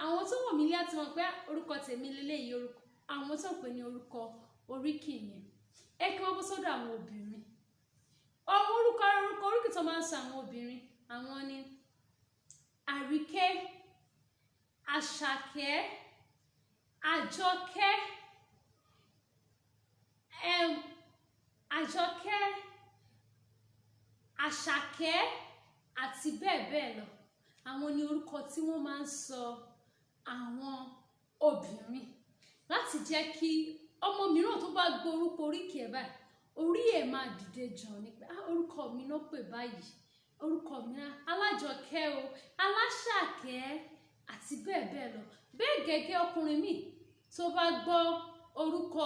àwọn tó wọ̀ mí lé àti mọ̀ pé orúkọ tèmi lélẹ́yìí, orúkọ àwọn tó ń pè ní orúkọ oríkì yẹn. Ẹ kí wọ́n bọ́ sọ́dọ̀ àwọn obìnrin. Àwọn orúkọ oríkì tó máa ń sọ àwọn obìnrin, àwọn ni Àríkẹ́, Àṣàkẹ́, Àjọkẹ́, Àjọkẹ́, Àṣàkẹ́, àti bẹ́ẹ̀ bẹ́ẹ̀ lọ. Àwọn ni orúkọ tí wọ́n máa ń sọ àwọn obìnrin láti jẹ́ kí ọmọ mìíràn tó bá gbọ́ orúkọ oríkì ẹ̀ báyìí, orí ẹ̀ máa dìde jàn ní pé, "Ah, orúkọ mi náà pè báyìí, orúkọ mi náà Alájọkẹ́ o, Aláṣàkẹ́," àti bẹ́ẹ̀ bẹ́ẹ̀ lọ. Bẹ́ẹ̀ gẹ́gẹ́, ọkùnrin míì tó bá gbọ́ orúkọ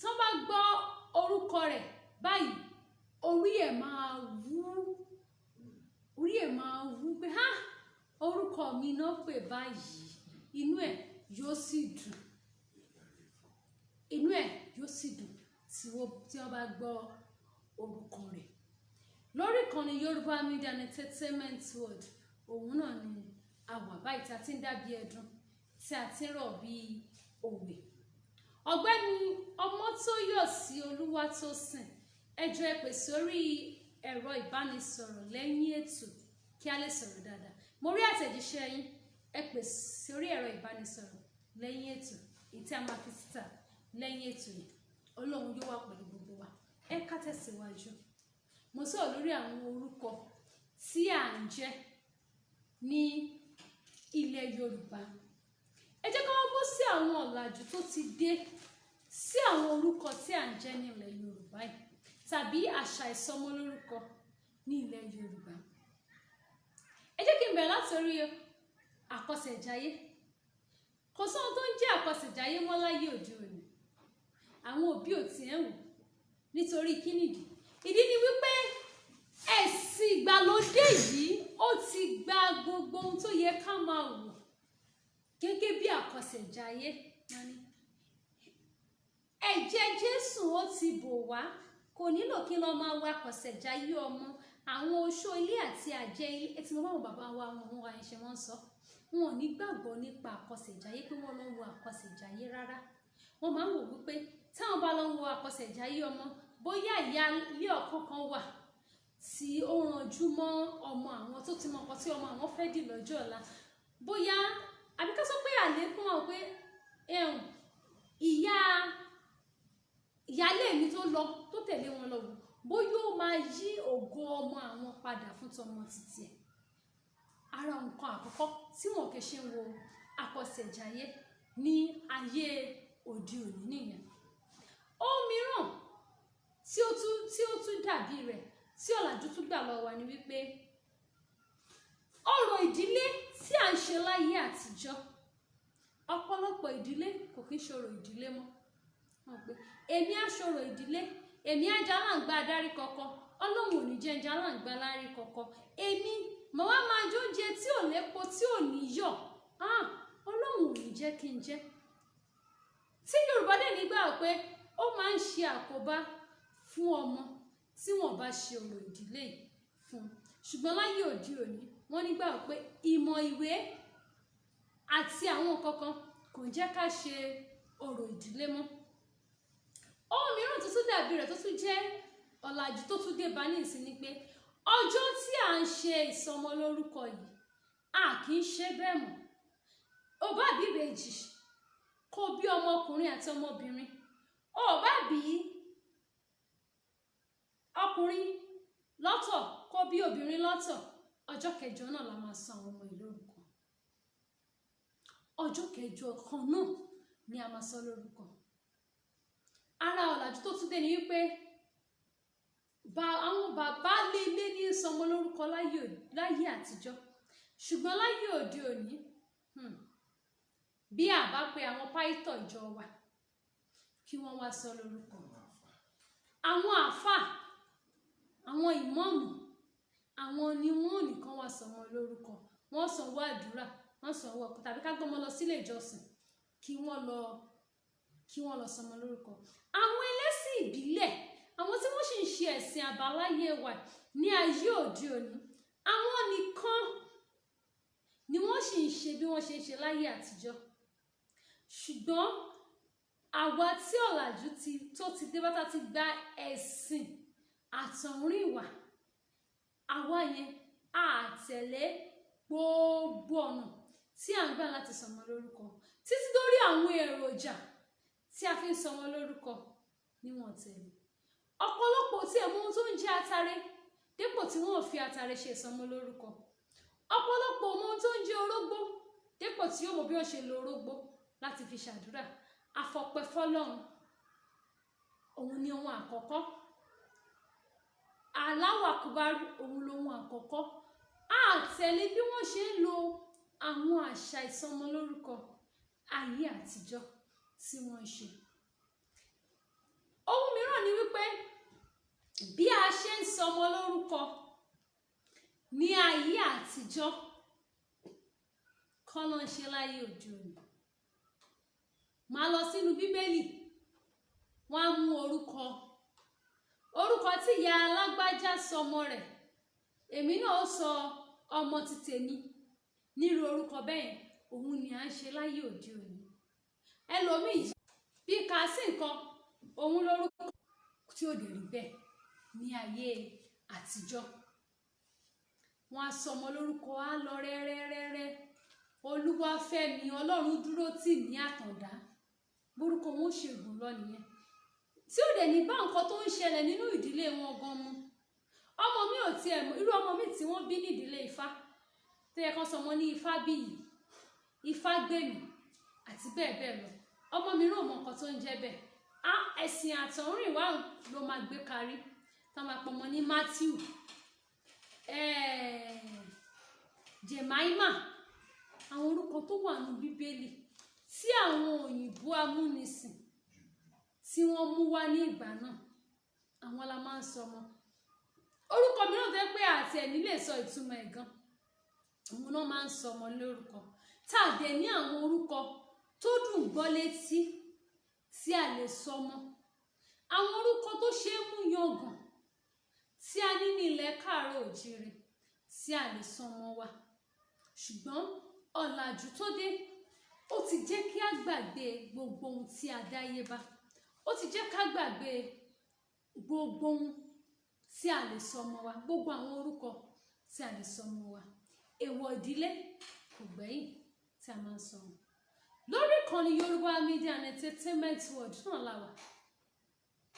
tó bá gbọ́ orúkọ rẹ̀ báyìí, orí ẹ̀ máa wú, orí ẹ̀ máa wú pé, "Ha, Orúkọ mi náà pè báyìí, inú ẹ̀ yóò sì dùn, inú ẹ̀ yóò sì dùn tí wọ́n bá gbọ́ orúkọ rẹ̀. Lórí ìkànnì Yorùbá Media and Entertainment World, òun náà ni àwa báyìí tí a ti ń dàbí ẹdun, tí a ti ń rọ̀ bí òwe. Ọ̀gbẹ́ni Ọmọ́tóyọ̀sí Olúwatósìn, ẹ jọ̀ọ́ ẹ pè sórí ẹ̀rọ ìbánisọ̀rọ̀ lẹ́yìn ètò kí a lè sọ̀rọ̀ dáadáa. Mo rí àtẹ̀jíṣẹ́ yín, ẹ pè sórí ẹ̀rọ ìbánisọ̀rọ̀ lẹ́yìn ètò èyí tí a máa fi síta lẹ́yìn ètò yìí. Ọlọ́run yóò wà pẹ̀lú gbogbo wa. Ẹ ká tẹ̀síwájú. Mo sọ̀rọ̀ lórí àwọn orúkọ tí à ń jẹ́ ní ilẹ̀ Yorùbá. Ẹ jẹ́ ká wọ́n bọ́ sí àwọn ọ̀làjú tó ti dé sí àwọn orúkọ tí à ń jẹ́ ní ilẹ̀ Yorùbá yìí, tàbí àṣà ìsọmọlórúkọ ní ilẹ̀ Yorùbá. Ẹ jẹ́ kí n bẹ̀rẹ̀ láti orí àkọsẹ̀jayé. Kò sóhun tó ń jẹ́ àkọsẹ̀jayé mọ́ láyé òde òní. Àwọn òbí ò tiẹ̀ wò nítorí kí nìdí? Ìdí ni wípé ẹ̀sìn ìgbàlódé yìí ó ti gba gbogbo ohun tó yẹ ká máa wò gẹ́gẹ́ bí àkọsẹ̀jayé. Ẹ̀jẹ̀ Jésù ó ti bò wá, kò nílò kí lọ máa wo àkọsẹ̀jayé ọmọ. Àwọn oṣó ilé àti àjẹ́ ilé, etí mo bá wọn bàbá wa wọn wa ṣe wọ́n sọ, wọn ò ní gbàgbọ́ nípa àkọsẹ̀jayé pé wọ́n lọ wo àkọsẹ̀jayé rárá. Wọ́n máa ń wò wípé táwọn bá lọ wo àkọsẹ̀jayé ọmọ, bóyá ìyá ilé ọkọ kan wà tí ó ranjú mọ́ ọmọ àwọn tó ti mọ ọkọ tí ọmọ àwọn fẹ́ dì lọ́jọ́ ọ̀la, bóyá àbí ká sọ pé àlékún wọn pé ìyá ìyálé mi tó lọ tó tẹ̀lé wọn lọ wò, bóyá ó máa yí ògo ọmọ àwọn padà fún tọmọ títí ẹ̀. Ara nǹkan àkọ́kọ́ tí wọn kì í ṣe ń wo àkọsẹ̀jayé ní ayé òde òní nìyẹn. Ohun mìíràn tí ó tún dàbí rẹ̀ tí ọ̀làjú tún gbà lọ́wọ́ wa ni wípé ọ̀rọ̀ ìdílé tí à ń ṣe láyé àtijọ́, ọ̀pọ̀lọpọ̀ ìdílé kò kí ń ṣòro ìdílé mọ́. Wọ́n pé èmi á ṣòro ìdílé, èmi á jálàǹgbá adarí kọ̀kọ̀, Ọlọ́run ò ní jẹ́ jálàǹgbá lárí kọ̀kọ̀, èmi mà wá máa jẹ oúnjẹ tí ò lépo tí ò ní yọ̀, Ọlọ́run ò ní jẹ́ kí n jẹ. Tí Yorùbá dẹ̀ nígbà pé ó máa ń ṣe àkóbá fún ọmọ tí wọ́n bá ṣe orò ìdílé fún un. Ṣùgbọ́n láyé òde òní wọ́n nígbà pé ìmọ̀ ìwé àti àwọn kankan kò jẹ́ ká ṣe orò ìdílé mọ́. Ohun mìíràn tó tún dàbí rẹ̀ tó tún jẹ́ ọ̀làjú tó tún dé bá ní ìsìn ni pé ọjọ́ tí à ń ṣe ìsọmọlórúkọ yìí a kì í ṣe bẹ́ẹ̀ mọ́. Ó bá bí ìbejì, kó bí ọmọkùnrin àti ọmọbìnrin, ó bá bí ọkùnrin lọ́tọ̀ kó bí obìnrin lọ́tọ̀, ọjọ́ kẹjọ náà la máa sọ àwọn ọmọ yìí lórúkọ. Ọjọ́ kẹjọ kan náà ni a máa sọ lórúkọ. Ara ọ̀làjú tó tún dé ni wípé àwọn bàbá lélé ní sọmọ lórúkọ láyé àtijọ́, ṣùgbọ́n láyé òde òní, bí a bá pe àwọn pásítọ̀ ìjọ wa kí wọ́n wá sọ lórúkọ, àwọn àáfàá, àwọn ìmọ̀ọ́mù, àwọn ni wọ́n nìkan wá sọmọ lórúkọ. Wọ́n sanwó àdúrà, wọ́n sanwó ọkọ, tàbí ká gbọ́mọ lọ sílé ìjọsìn kí wọ́n lọ sọmọ lórúkọ. Àwọn ẹlẹ́sìn ìbílẹ̀, àwọn tí wọ́n sì ń ṣe ẹ̀sìn àbáláyé wa ní ayé òde òní, àwọn nìkan ni wọ́n sì ń ṣe bí wọ́n ṣe ń ṣe láyé àtijọ́. Ṣùgbọ́n àwa tí ọ̀làjú tó ti dé bátá ti gba ẹ̀sìn àtọ̀húnrìnwá, àwa yẹn a tẹ̀lé gbogbo ọ̀nà tí à ń gbà láti sọmọ lórúkọ, títí dórí àwọn èròjà tí a fi ń sọmọ lórúkọ ni wọ́n tẹ̀lé. Ọ̀pọ̀lọpọ̀ tí ẹ̀ mú ohun tó ń jẹ́ atare dépò tí wọ́n fi atare ṣe ìsọmọ lórúkọ. Ọ̀pọ̀lọpọ̀ mọ ohun tó ń jẹ́ orógbó dépò tí yóò mọ bí wọ́n ṣe lo orógbó láti fi ṣàdúrà. Àfọpẹ́ fọ́lọ́run òun ni ohun àkọ́kọ́. Allahu Akbar òun lohun àkọ́kọ́. A tẹ̀lé bí wọ́n ṣe ń lo àwọn àṣà ìsọmọlórúkọ ayé àtijọ́ tí wọ́n ń ṣe. Ohun mìíràn ni wípé bí a ṣe ń sọmọ lórúkọ ní ayé àtijọ́ Kọ́ ló ń ṣe láyé òde òní. Màá lọ sínú Bíbélì, wọ́n á mú orúkọ, orúkọ tí ìyá alágbájá sọmọ rẹ̀, èmi náà ó sọ ọmọ ti tèmi nírú orúkọ bẹ́ẹ̀. Òun ni à ń ṣe láyé òde òní. Ẹlòmíì bí kà sí nǹkan òun lórúkọ tí ò dé rí bẹ́ẹ̀ ní ayé àtijọ́. Wọ́n á sọmọ lórúkọ, á lọ rẹ́rẹ́rẹ́rẹ́, Olúwafẹ́mi, Ọlọ́run dúró tì ní Àtàndá, borúkọ wọn ó ṣe gùn lọ nìyẹn, tí ò dẹ̀ ní bá nǹkan tó ń ṣẹlẹ̀ nínú ìdílé wọn gan mu. Ọmọ mi ò tiẹ̀ mọ̀ irú ọmọ mi tí wọ́n bí nídìílé Ifá tó yẹ kán sọmọ ní Ifá bíyì, Ifá gbèmí àti bẹ́ẹ̀ bẹ́ẹ̀ lọ. Ọmọ mi rò mọ nǹkan tó ń jẹ́ bẹ́ẹ̀. Á ẹ̀sìn àtọ̀húnrìnwá ló máa gbé kárí tá máa pọmọ ní Matthew, Jemima, àwọn orúkọ tó wà ní Bíbélì tí àwọn òyìnbó amúnisìn tí wọ́n mú wá ní ìgbà náà, àwọn la máa ń sọ ọmọ. Orúkọ mìíràn tó yẹ pé àti ẹ̀ní lè sọ ìtumọ̀ ẹ̀ gan, òun náà máa ń sọ ọmọ lórúkọ. Tá a dẹ̀ ní àwọn orúkọ tó dùn gbọ́ létí tí a lè sọ ọmọ, àwọn orúkọ tó ṣe é mú yangàn tí a ní ní ilẹ̀ káàárọ̀ òjíire tí a lè sọ ọmọ wa. Ṣùgbọ́n ọ̀làjú tó dé, ó ti jẹ́ kí a gbàgbé gbogbo ohun tí a dáyé bá. Ó ti jẹ́ ká gbàgbé gbogbo ohun tí a lè sọ ọmọ wa, gbogbo àwọn orúkọ tí a lè sọ ọmọ wa. Èèwọ̀ ìdílé kò gbẹ́yìn tí a máa ń sọ wọn. Lórí ìkànnì Yorùbá Media and Entertainment World náà la wà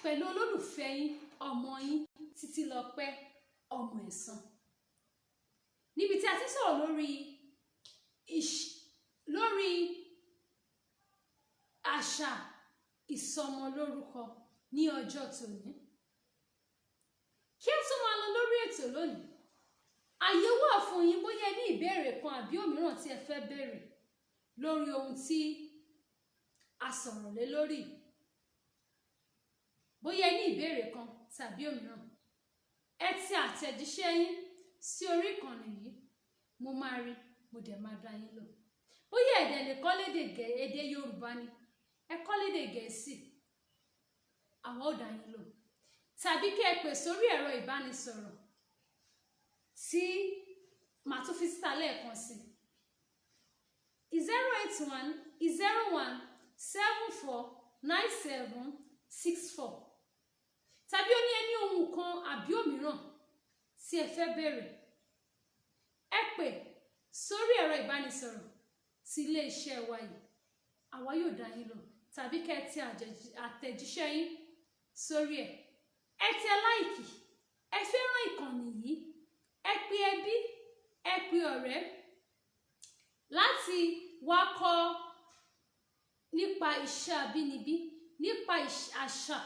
pẹ̀lú olólùfẹ́ yín, ọmọ yín, Títílọpẹ́ ọmọ Ẹ̀sán, níbi tí a ti sọ̀rọ̀ lórí àṣà ìsọmọlórúkọ ní ọjọ́ tòní. Kí a tó máa lọ lórí ètò lónìí, àyè wà fún yín bóyá ẹ ní ìbéèrè kan àbí òmíràn tí ẹ fẹ́ béèrè lórí ohun tí a sọ̀rọ̀ lé lórí. Bóyá ẹ ní ìbéèrè kan tàbí òmíràn, ẹ tẹ àtẹ̀jíṣẹ́ yín sí orí ìkànnì yìí, mo máa rí, mo dẹ̀ máa dá yín lò. Bóyá ẹ dẹ̀ lè kọ́ lédè èdè Yorùbá ni, ẹ kọ́ lédè Gẹ̀ẹ́sì, àwa ó dá yín lò. Tàbí kí ẹ pè sórí ẹ̀rọ ìbánisọ̀rọ̀ tí màá tún fi síta lẹ́ẹ̀kan sí: 08101749764. Tàbí ó ní ẹni ohun kan àbí òmíràn tí ẹ fẹ́ béèrè, ẹ pè sórí ẹ̀rọ ìbánisọ̀rọ̀ tí iléeṣẹ́ wa yìí, àwa yóò dá yín lò. Tàbí kẹ́ ẹ tẹ àtẹ̀jíṣẹ́ yín sórí ẹ̀. Ẹ tẹ like, ẹ fẹ́ràn ìkànnì yìí, ẹ pe ẹbí, ẹ pe ọ̀rẹ́ láti wá kọ́ nípa iṣẹ́ abínibí, nípa àṣà,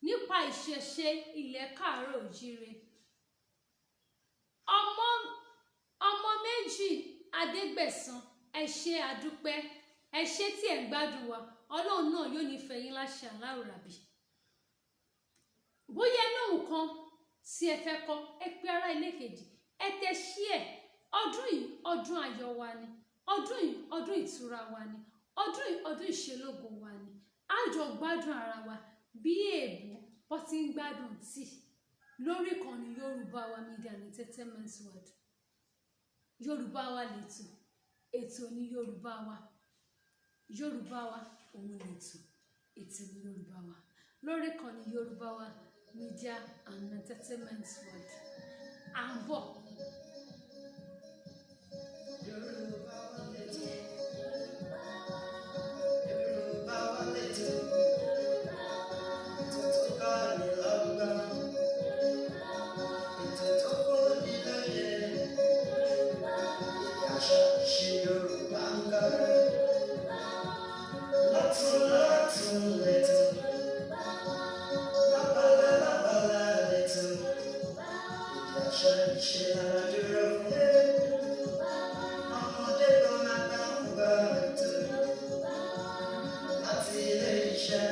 nípa ìṣẹ̀ṣe ilẹ̀ káàárọ̀ òjíire. Ọmọ ọmọ méjì Adégbẹ̀san, ẹ ṣé, àdúpẹ́, ẹ ṣé tí ẹ̀ ń gbádùn wa. Ọlọ́run náà yóò nífẹ̀ẹ́ yín láṣẹ aláwòrábì. Bóyá inú nǹkan tí ẹ fẹ́ kọ́, ẹ pé ará ilé kejì, ẹ tẹ share. Ọdún yìí, ọdún ayọ̀ wa ni. Ọdún yìí, ọdún ìtura wa ni. Ọdún yìí, ọdún ìṣelógo wa ni. A jọ gbádùn ara wa bí èèbó bó ti ń gbádùn tíì lórí ìkànnì Yorùbá Wa Media and Entertainment World. Yorùbá Wa lètò, ètò ní Yorùbá Wa. Yorùbá Wa òun lètò, ètò ní Yorùbá Wa lórí ìkànnì Yorùbá Wa Media and Entertainment World. À ń bọ̀. Yorùbá wa létò. Yorùbá wa létò. Ètò tó kọ́ ni lọ́gbọ́n. Ètò tó fúnni lóye. Èdè àṣà ìṣe Yorùbá ń kọ́. Lọ́tún lọ́tún létò. Lábala lábala létò. Èdè àṣà ìṣe lára dúró fún. Ọmọdé gan àgbà ń gbọ́ ètò láti ilé iṣẹ́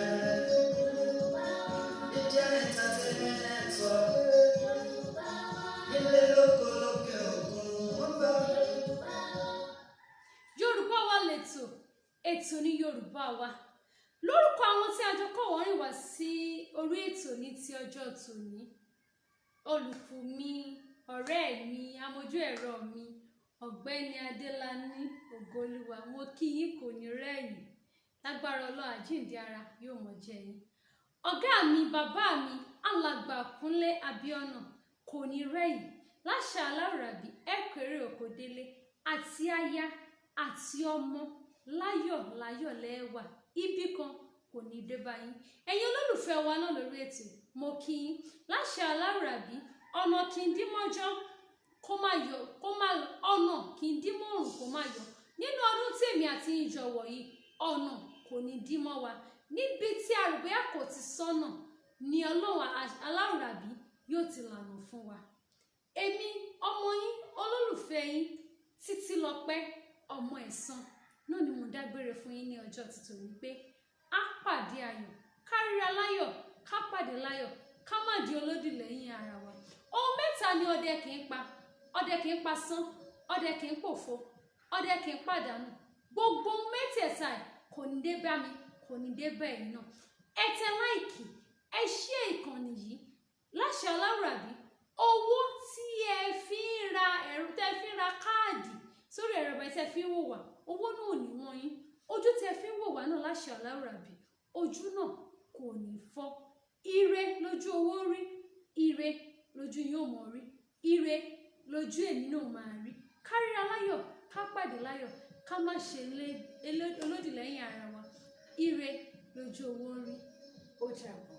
Media Entertainment Network. Nílé lóko lókè òkun, wọ́n gbọ́. Yorùbá wá wa. Lórúkọ àwọn tí a jọ kọ́ wọ́n rìn wá sí orí ètò ní ti ọjọ́ tòní, olùkù mi, ọ̀rẹ́ mi, amójú ẹ̀rọ mi, Ọ̀gbẹ́ni Adélàní Ògolúwa, mo kí yín, kò ní rẹ̀yìn lágbára Ọlọ́run, àjíǹde ara yóò mọ̀ jẹ́ yín. Ọ̀gá mi, bàbá mi, Alàgbà Kúnlé Abíọ́nà, kò ní rẹ̀yìn láṣà aláwòrábí. Ẹ kéré òkò délé àti aya àti ọmọ, láyọ̀ láyọ̀ lẹ́wà, ibì kan kò ní dé bá yín. Ẹ̀yin olólùfẹ́ wa náà lórí ètò, mo kí yín láṣẹ aláwòrábí. Ọ̀nà kì í dín mọ́jọ́ kó má yọ, kó má ọ̀nà kì í dín mọ́rùn kó má yọ. Nínú ọdún tí èmi àti yín jọ wọ̀ yìí, ọ̀nà kò ní dí mọ́ wa. Níbi tí a rò bóyá kò ti sọ́nà ni Ọlọ́run aláwòrábí yóò ti lànà fún wa. Èmi ọmọ yín, olólùfẹ́ yín, Títílọpẹ́ ọmọ Ẹ̀san náà ni mo dágbére fún yín ní ọjọ́ títò ní pé á pàdé ayọ̀, ká ríra láyọ̀, ká pàdé láyọ̀, ká má di olódì lẹ́yìn ara wa. Ohun mẹ́ta ni ọdẹ kì í pa: ọdẹ kì í pa sán, ọdẹ kì í pòfo, ọdẹ kì í pàdánù. Gbogbo mẹ́tẹ̀ẹ̀ta ẹ̀ kò ní dé bá mi, kò ní dé bá ẹ̀yin náà. Ẹ tẹ like, ẹ ṣí ìkànnì yìí. Láṣẹ aláwùrábí, owó tí ẹ fi ń ra ẹ̀rọ, tẹ́ fi ń ra káàdì sórí ẹ̀rọ ìbáyìí tẹ́ fi ń wò wá, owó náà ò ní wọ́n yín. Ojú tẹ́ fi ń wò wá náà, láṣẹ aláwùrábí, ojú náà kò ní fọ́. Ire lójú owó rí, ire lójú yóò mọ̀ rí, ire lójú èmi náà máa rí. Ká ríra láyọ̀, ká pàdé láyọ̀, ká má ṣe olódì lẹ́yìn ara wa. Ire lójú owó ń rí. Ó dàbọ̀.